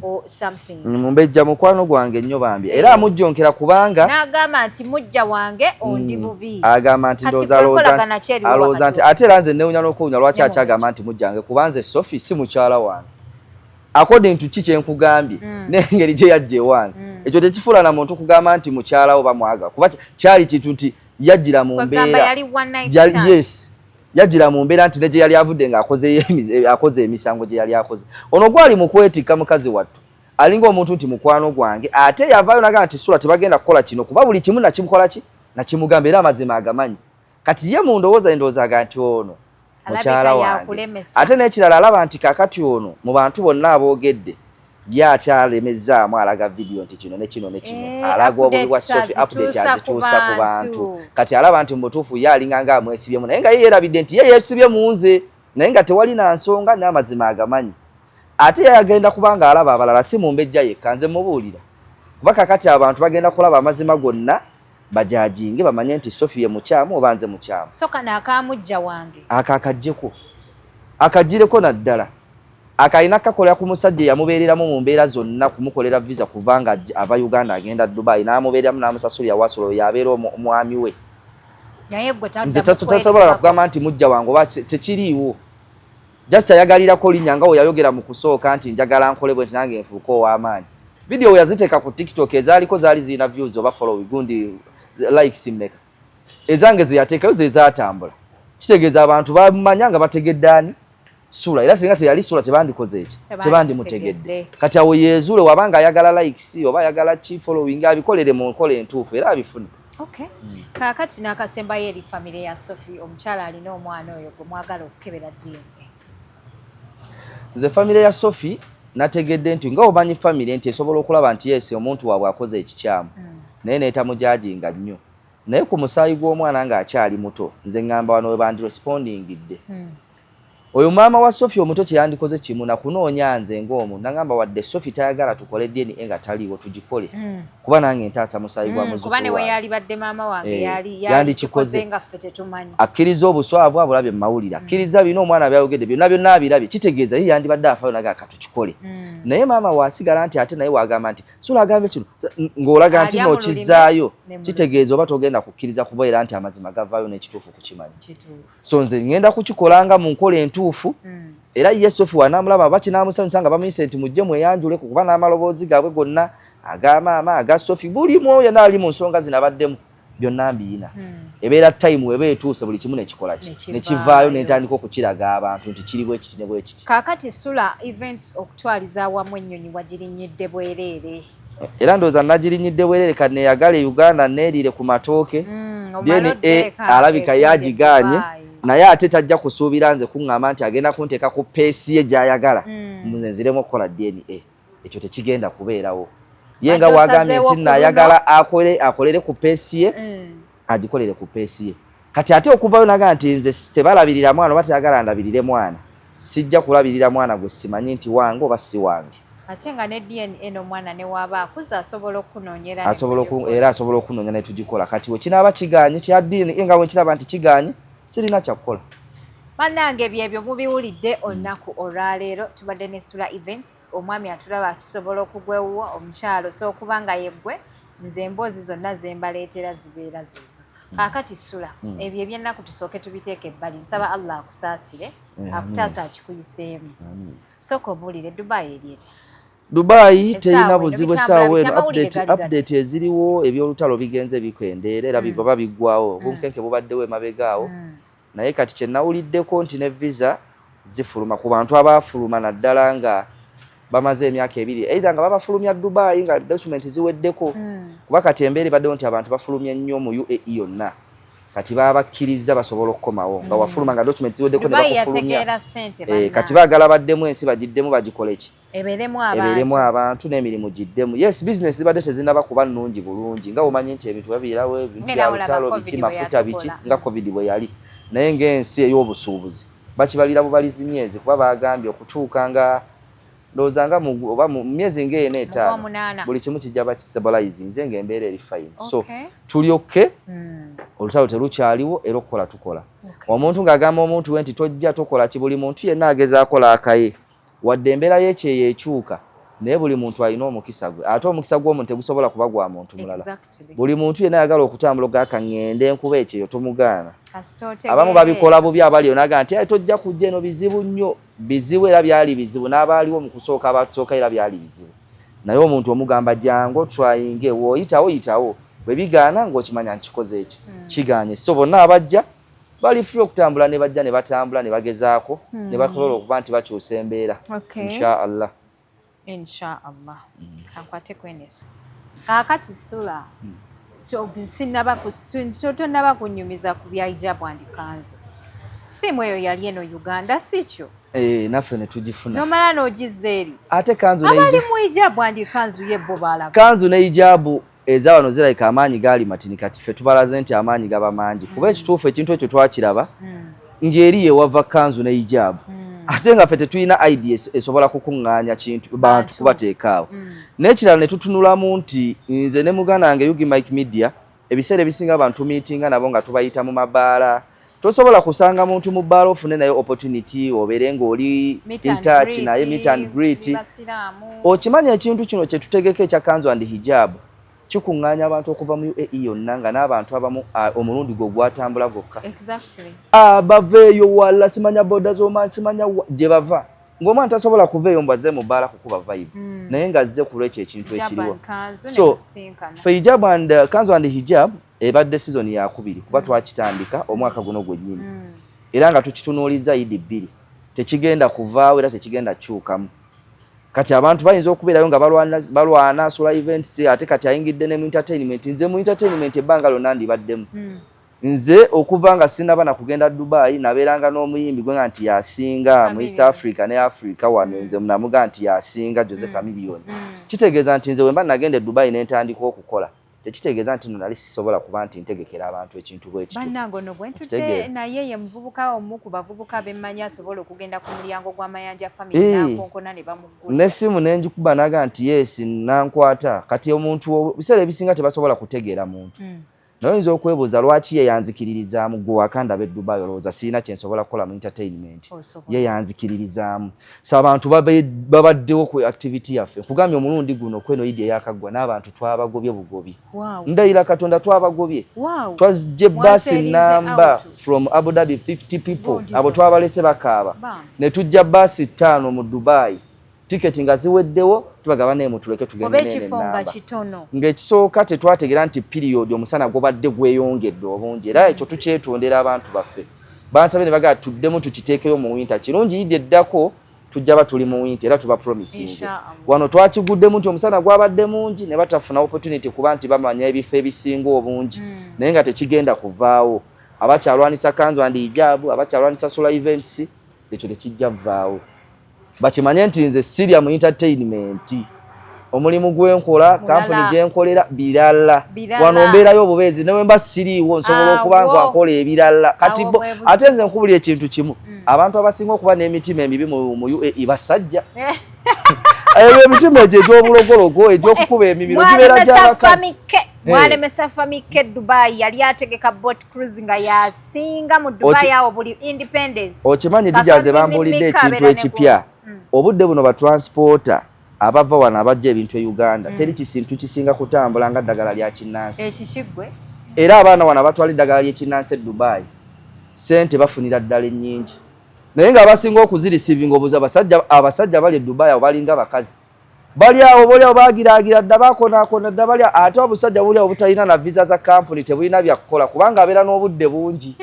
or something. Mumbejja mukwano gwange nnyo bambi, era amujjonkera kubanga n'agamba nti mujja wange ondi bubi. Agamba nti ndowooza alowooza nti ate era nze newunya n'okwewunya lwaki akyagamba nti mujjange, kuba nze Sophie si mukyala wange according to ki kyenkugambye n'engeri gye yajja ewange. Ekyo tekifuula na muntu kugamba nti mukyala wo bamwaga, kuba kyali kintu nti yajjira mu mbeera, yes, yajjira mu mbeera nti ne gye yali avudde ng'akoze emisango gye yali akoze, ono gwali mu kwetikka mukazi wattu alinga omuntu nti mukwano gwange. Ate yavaayo nagaa nti Sula tebagenda kukola kino, kuba buli kimu nakimukola ki nakimugamba, era amazima agamanyi. Kati ye mu ndowooza, endowooza aga nti ono mukyala wange. Ate n'ekirala, alaba nti kakati ono mu bantu bonna aboogedde ye akyalemezaamu, alaga video nti kino ne kino ne kino, alaga obubi bwa Sophie, update azituusa ku bantu. Kati alaba nti mu butuufu ye alinga nga amwesibyemu, naye nga ye yeerabidde nti ye yeesibye mu nze, naye nga tewali na nsonga, n'amazima agamanyi. Ate ye agenda kubanga alaba abalala, si Mumbejja yekka. Nze mubuulira, kuba kakati abantu bagenda kulaba amazima gonna, bajajinge bamanye nti Sophie ye mukyamu oba nze mukyamu. So kano akamujja wange. Ako akaggyeko, akaggyireko naddala akalina kakolera ku musajja eyamubeereramu mu mbeera zonna, kumukolera visa kubanga ava Uganda agenda Dubai, n'amubeereramu, n'amusasulira wasulo, oyo yabeera omwami we. Nze tasobola kugamba nti mujja wange oba tekiriiwo. Just ayagalirako linnya nga we yayogera mu kusooka nti njagala nkole bwe nti nange nfuuke ow'amaanyi. Video we yaziteeka ku TikTok ezaaliko zaali zirina views oba follow gundi likes mmeka? Ezange ze yateekayo ze zaatambula, kitegeeza abantu bamanya nga bategedde ani Sula. Era singa teyali Sula tebandikoze eki, tebandimutegedde. Kati awo yezuule wabanga ayagala likes oba ayagala ki following, abikolere mu nkola entuufu era abifune. Okay. Kaakati n'akasembayo eri famire ya Sophie, omukyala alina omwana oyo gwe mwagala okukebera DNA. Nze famire ya Sophie nategedde nti nga omanyi famire nti esobola okulaba nti yes, omuntu waabwe akoze ekikyamu, naye neetamujajinga nnyo. Naye ku musaayi gw'omwana ng'akyali muto, nze ŋŋamba wano we bandirespondingidde. Oyo maama wa Sophie omuto kyeyandikoze kimu nakunoonya nze ng'omu, nagamba wadde Sophie tayagala tukole DNA nga taliiwo, tugikole, kuba nange ntaasa musaayi gwa muzzukulu. Kuba ne we yalibadde maama wange yandikikoze nga ffe tetumanyi. Akkiriza obuswavu abulabye mu mawulire, akkiriza bino omwana byayogedde byonna byonna abirabye, kitegeeza ye yandibadde afaayo naga katukikole. Naye maama waasigala nti ate naye waagamba nti Sula agambe kino, ng'olaga nti nokizzaayo, kitegeeza oba togenda kukkiriza kubeera nti amazima gavaayo n'ekituufu kukimanyi. So nze ngenda kukikolanga mu nkola entuufu. Era ye Sophie wanaamulaba aba kinaamusanyusa nga bamuyise nti mujje mweyanjule, kuba n'amaloboozi gaabwe gonna aga maama, aga Sophie, buli mwoyo yenna ali mu nsonga zino abaddemu, byonna mbiyina. Ebeera time eba etuuse, buli kimu nekikola ki nekivaayo, nentandika okukiraga abantu nti kiri bwe kiti ne bwe kiti. Kaakati Sula Events, okutwaliza awamu ennyonyi wagirinyidde bwereere? Era ndowooza nagirinyidde bwereere. Kaneyagale Uganda neeriire ku matooke. DNA alabika yagigaanye, naye ate tajja kusuubira nze kuŋŋamba nti agenda kunteeka ku pace ye gy'ayagala nze nziremu okukola DNA. Ekyo tekigenda kubeerawo. Ye nga wagambye nti nayagala akole, akolere ku pace ye, agikolere ku pace ye. Kati ate okuvayo naga nti nze tebalabirira mwana oba teyagala ndabirire mwana, sijja kulabirira mwana gwe simanyi nti wange oba si wange. Ate nga ne DNA n'omwana ne waaba akuze asobola okunoonyera. Asobola era asobola okunoonya ne tugikola. Kati we kinaaba kigaanye kya DNA, nga bwe nkiraba nti kigaanye, sirina kyakukola. Bannange, byebyo mubiwulidde olunaku olwaleero. Tubadde ne Sula Events. Omwami atulaba kisobola okugwewuwo, omukyalo so okuba nga yeggwe nze emboozi zonna zembaleetera zibeera ziizo. Kaakati Sula, ebyo ebyennaku tusooke tubiteeka ebbali. Nsaba Allah akusaasire, akutaasa, akikuyiseemu. Sooka obuulire, Dubai eri etya? Dubai terina buzibu essaawa eno. Update eziriwo, ebyolutalo bigenze bikendeera era biba biggwawo. Obunkenke bubaddewo emabega awo, naye kati kyenawuliddeko nti ne visa zifuluma ku bantu abaafuluma, naddala nga bamaze emyaka 2, either nga babafulumya Dubai nga document ziweddeko, kuba kati embeera ebaddewo nti abantu bafulumya nnyo mu UAE yonna. Kati babakkiriza basobola okukomawo nga wafuluma nga documents ziweddeko ne Dubai bakufulumya. Yategeera ssente. Kati baagala baddemu ensi, bagiddemu, bagikole ki? Ebeeremu Ebeeremu abantu. Abantu n'emirimu giddemu. Yes, business zibadde tezinaba kuba nnungi bulungi, nga omanyi nti ebintu babiirawo, ebintu Ng'era bya olaba lutalo, COVID biki, bwe mafuta, biki, yatukola. Nga COVID bwe yali. Naye ng'ensi ey'obusuubuzi bakibalira bubalizi myezi, kuba bagambye okutuuka nga ndowooza nga oba mu myezi ng'ena, 5, Ogw'omunaana. buli kimu kijja bakistabilizinze ng'embeera eri fine. So tulyokke, olutalo terukyaliwo, era okukola tukola. Omuntu ng'agamba omuntu we nti tojja, tokola ki, buli muntu yenna agezaako laakaye, wadde embeera y'ekyeyo ekyuka, naye buli muntu alina omukisa gwe, ate omukisa gw'omuntu tegusobola kuba gwa muntu mulala. Buli muntu yenna ayagala okutambula ogaka ŋŋende enkuba ekyeyo, tomugaana. Kasita otegeera. Abamu babikola bubi, abaliyo naga nti, "Ai, tojja kujja eno, bizibu nnyo." Bizibu, era byali bizibu n'abaaliwo mu kusooka, abatusooka, era byali bizibu. Naye omuntu omugamba jangu tryinge, w'oyitawo yitawo, bwe bigaana ng'okimanya nkikoze eki kigaanye. So bonna abajja bali free okutambula ne bajja ne batambula ne bagezaako ne basobola okuba nti bakyusa embeera. Insha Allah. Inshallah. Kankwate kwenesi kaakati. Sula, tonnaba kunyumiza ku bya hijab and kanzu. Sirimu eyo yali eno Uganda, si kyo? Eh, naffe ne tugifuna. Nomala n'ogizza eri. Ate kanzu ne Abali mu hijab and kanzu ye bo balaba. Kanzu ne hijabu eza wano zirabika amaanyi gaali matini. Kati ffe tubalaze nti amaanyi gaba mangi, kuba ekituufu ekintu ekyo twakiraba ng'eri yewava kanzu ne hijabu, ate nga ffe tetulina idea esobola kukuŋŋaanya kintu bantu Bantu. kubateeka awo. N'ekirala ne tutunulamu nti nze ne muganda wange Yugi Mike Media, ebiseera ebisinga abantu meetinga nabo nga tubayita mu mabaala. Tosobola kusanga muntu mu bbaala ofune naye opportunity obeere ng'oli in touch naye, meet and greet. Basiraamu. Okimanyi ekintu kino kye tutegeka ekya kanzu and hijab kikuŋŋaanya abantu okuva mu UAE yonna, nga n'abantu abamu omulundi gwe gwatambula gwokka. Baveeyo wala, simanya boda z'oma, simanya gye bava, ng'omwana tasobola kuva eyo mbw azze mu bbaala kukuba vibe, naye ng'azze ku lwekyo ekintu Hijab ekiriwo. and kanzu ne So, musisinkana. fe hijab and kanzu and hijab ebadde season yakubiri, kuba twakitandika omwaka guno gwennyini, era nga tukitunuuliza Idi 2, tekigenda kuvaawo era tekigenda kukyukamu. Kati abantu bayinza okubeerayo nga balwana, balwana Sula Events, ate kati ayingidde ne mu entertainment. Nze mu entertainment ebbanga lyonna ndibaddemu. Nze okuva nga sinaba na kugenda Dubai, nabeeranga n'omuyimbi gwe nga nti yasinga mu East Chameleone. Africa ne Africa wano. Nze namuga nti yasinga, Jose Chameleone. Kitegeeza nti nze wemba nagenda e Dubai ne ntandika okukola, tekitegeeza nti no nali sisobola kuba nti ntegekera abantu ekintu bwe kityo. Bannange, ono gwe ntudde Okitegeera? naye ye muvubuka, omu ku bavubuka bemmanyi asobola okugenda ku mulyango gw'amayanja family n'akonkona ne bamuggula. N'essimu nenjikuba naga nti yes, nankwata. Kati omuntu biseera ebisinga tebasobola kutegeera muntu, naye oyinza okwebuuza lwaki ye yanzikiririzaamu. Gwe wakandaba e Dubai, olowooza sirina kyensobola kukola mu entertainment? Osobola. Ye yanzikiririzaamu. So abantu babaddewo ku activity yaffe. Nkugambye omulundi guno kweno Idi eyakaggwa n'abantu twabagobye bugobi. Ndayira Katonda, twabagobye. Twazije baasi Mwaseerinze namba out. from Abu Dhabi, 50 people. God is Abo on. twabalese bakaaba. Bam. Ne tujja baasi 5 mu Dubai, tiketi nga ziweddewo, tubagaba naye mutuleke tugende Oba nene ekifo nga namba. kitono. Ng'ekisooka tetwategeera nti period omusana gubadde gweyongedde obungi, era ekyo tukyetondera abantu baffe. Bansabye ne bagamba tuddemu tukiteekeyo mu winter. Kirungi, Idi eddako tujja ba tuli mu winter, era tuba promisinze. Inshallah. Wano twakiguddemu nti omusana gwabadde mungi ne batafuna opportunity kuba nti bamanya ebifo ebisinga obungi, naye nga tekigenda kuvaawo. Abakyalwanisa kanzu and hijabu, abakyalwanisa Sula Events, ekyo tekijja vaawo. Bakimanye nti nze sirya mu entertainment, omulimu gwenkola, kampuni gyenkolera, birala. Birala. Wano mbeerayo obubeezi, ne wemba siriiwo nsobola okuba nga nkola ebirala. Kati Awo bo bwe buzibu. Ate nze nkubuli ekintu kimu, abantu abasinga okuba n'emitima emibi mu UAE basajja. Ebyo emitima egyo egy'obulogologo, egy'okukuba emimiro, gibeera Mwalemesa gy'abakazi. Famike. Mwalemesa Famike Dubai, yali ategeka boat cruise nga yasinga mu Dubai awo buli independence. Okimanyi Ka dijanze Family bambuulidde Mika ekintu abeera ne ekipya. Obudde buno batransporter abava wano abajja ebintu e Uganda, teri kisintu kisinga kutambula nga ddagala lya kinnansi. Ekikiggwe. Era abaana wano abatwala eddagala ly'ekinnansi e Dubai, sente bafunira ddala ennyingi, naye ng'abasinga okuzireceivinga obuza abasajja. Abasajja bali e Dubai abo balinga bakazi, bali awo boli awo bagiraagira dda, bakonaakona dda bali. Ate obusajja buli awo butalina na visa za kampuni, tebulina byakukola kubanga abeera n'obudde bungi.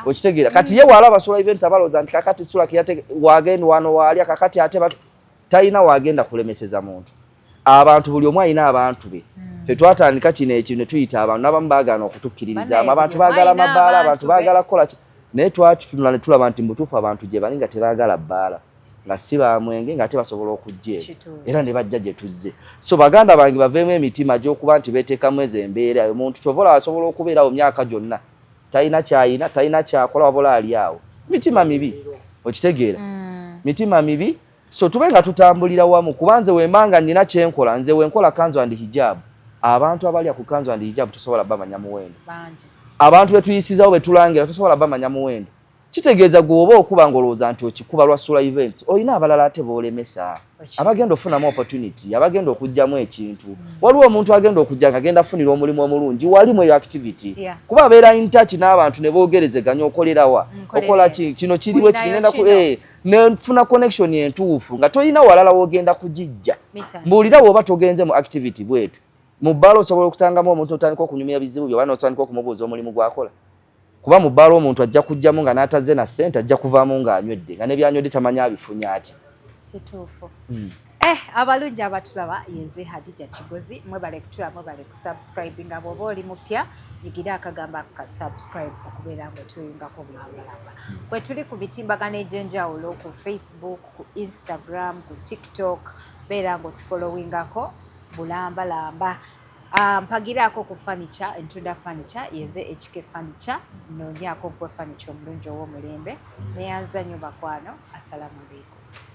Okitegeera? Kati ye waalaba Sula Events, abalowooza nti kakati Sula kiyate wagenda wano waalya kakati, ate talina wagenda kulemeseza muntu. Abantu buli omu alina abantu be. Fe twatandika kino ekintu ne tuyita abantu, n'abamu baagaana okutukkiririzaamu. Abantu baagala mabaala, abantu baagala kukola ki, naye twakitunula ne tulaba nti mubutuufu abantu gye bali nga tebaagala bbaala, nga si bamwenge, ng'ate basobola okujja eno era ne bajja gye tuzze. So baganda bange, baveemu emitima gy'okuba nti beeteekamu ezo embeera. Omuntu kyova olaba asobola okubeerawo myaka gyonna, talina kyayina, talina kyakola, wabula ali awo mitima mibi. Okitegeera? Mitima mibi. So tube nga tutambulira wamu, kuba nze wembanga nina kyenkola, nze wenkola kanzu and hijab, abantu abalya ku kanzu and hijab tosobola bamanya muwendo. Abantu betuyisizawo, betulangira, tosobola bamanya muwendo. Kitegeeza gwe oba okuba ng'olowooza nti okikuba lwa Sula Events, olina abalala ate boolemesa abagenda ofunamu opportunity, abagenda okugjamu ekintu. Waliwo omuntu agenda okujja nga agenda afunira omulimu omulungi wali mu eyo activity, kuba abeera in touch n'abantu ne boogerezeganya, okolerawa, okola ki, kino kiriwe kigenda ku nefuna connection entuufu nga tolina walala wogenda kugijja. Mbuulira, bw'oba togenze mu activity bwetu mu bbaala, osobola okutangamu omuntu otandika okunyumya bizibu byo, oba n'otandika okumubuuza omulimu gwakola? Kuba mu bbaala omuntu ajja kujjamu nga n'atazze na ssente, ajja kuvaamu ng'anywedde, nga nebyanywedde tamanyi abifunye atya. Kituufu. Abalungi abatulaba, yenze Hadija Kigozi. Mwebale kutula, mwebale kusubscribinga. Bw'oba oli mupya, nyigira akagamba ka subscribe okubeera nga otweyungako bulambalamba. Kwe tuli ku mitimbagano egy'enjawulo, ku Facebook, ku Instagram, ku TikTok, beera nga otufollowingako bulambalamba. Mpagiraako ku furniture, entunda furniture, yenze HK Furniture. Noonyaako nkwe furniture omulungi ow'omulembe. Neyanza nnyo bakwano, assalamu alaikum.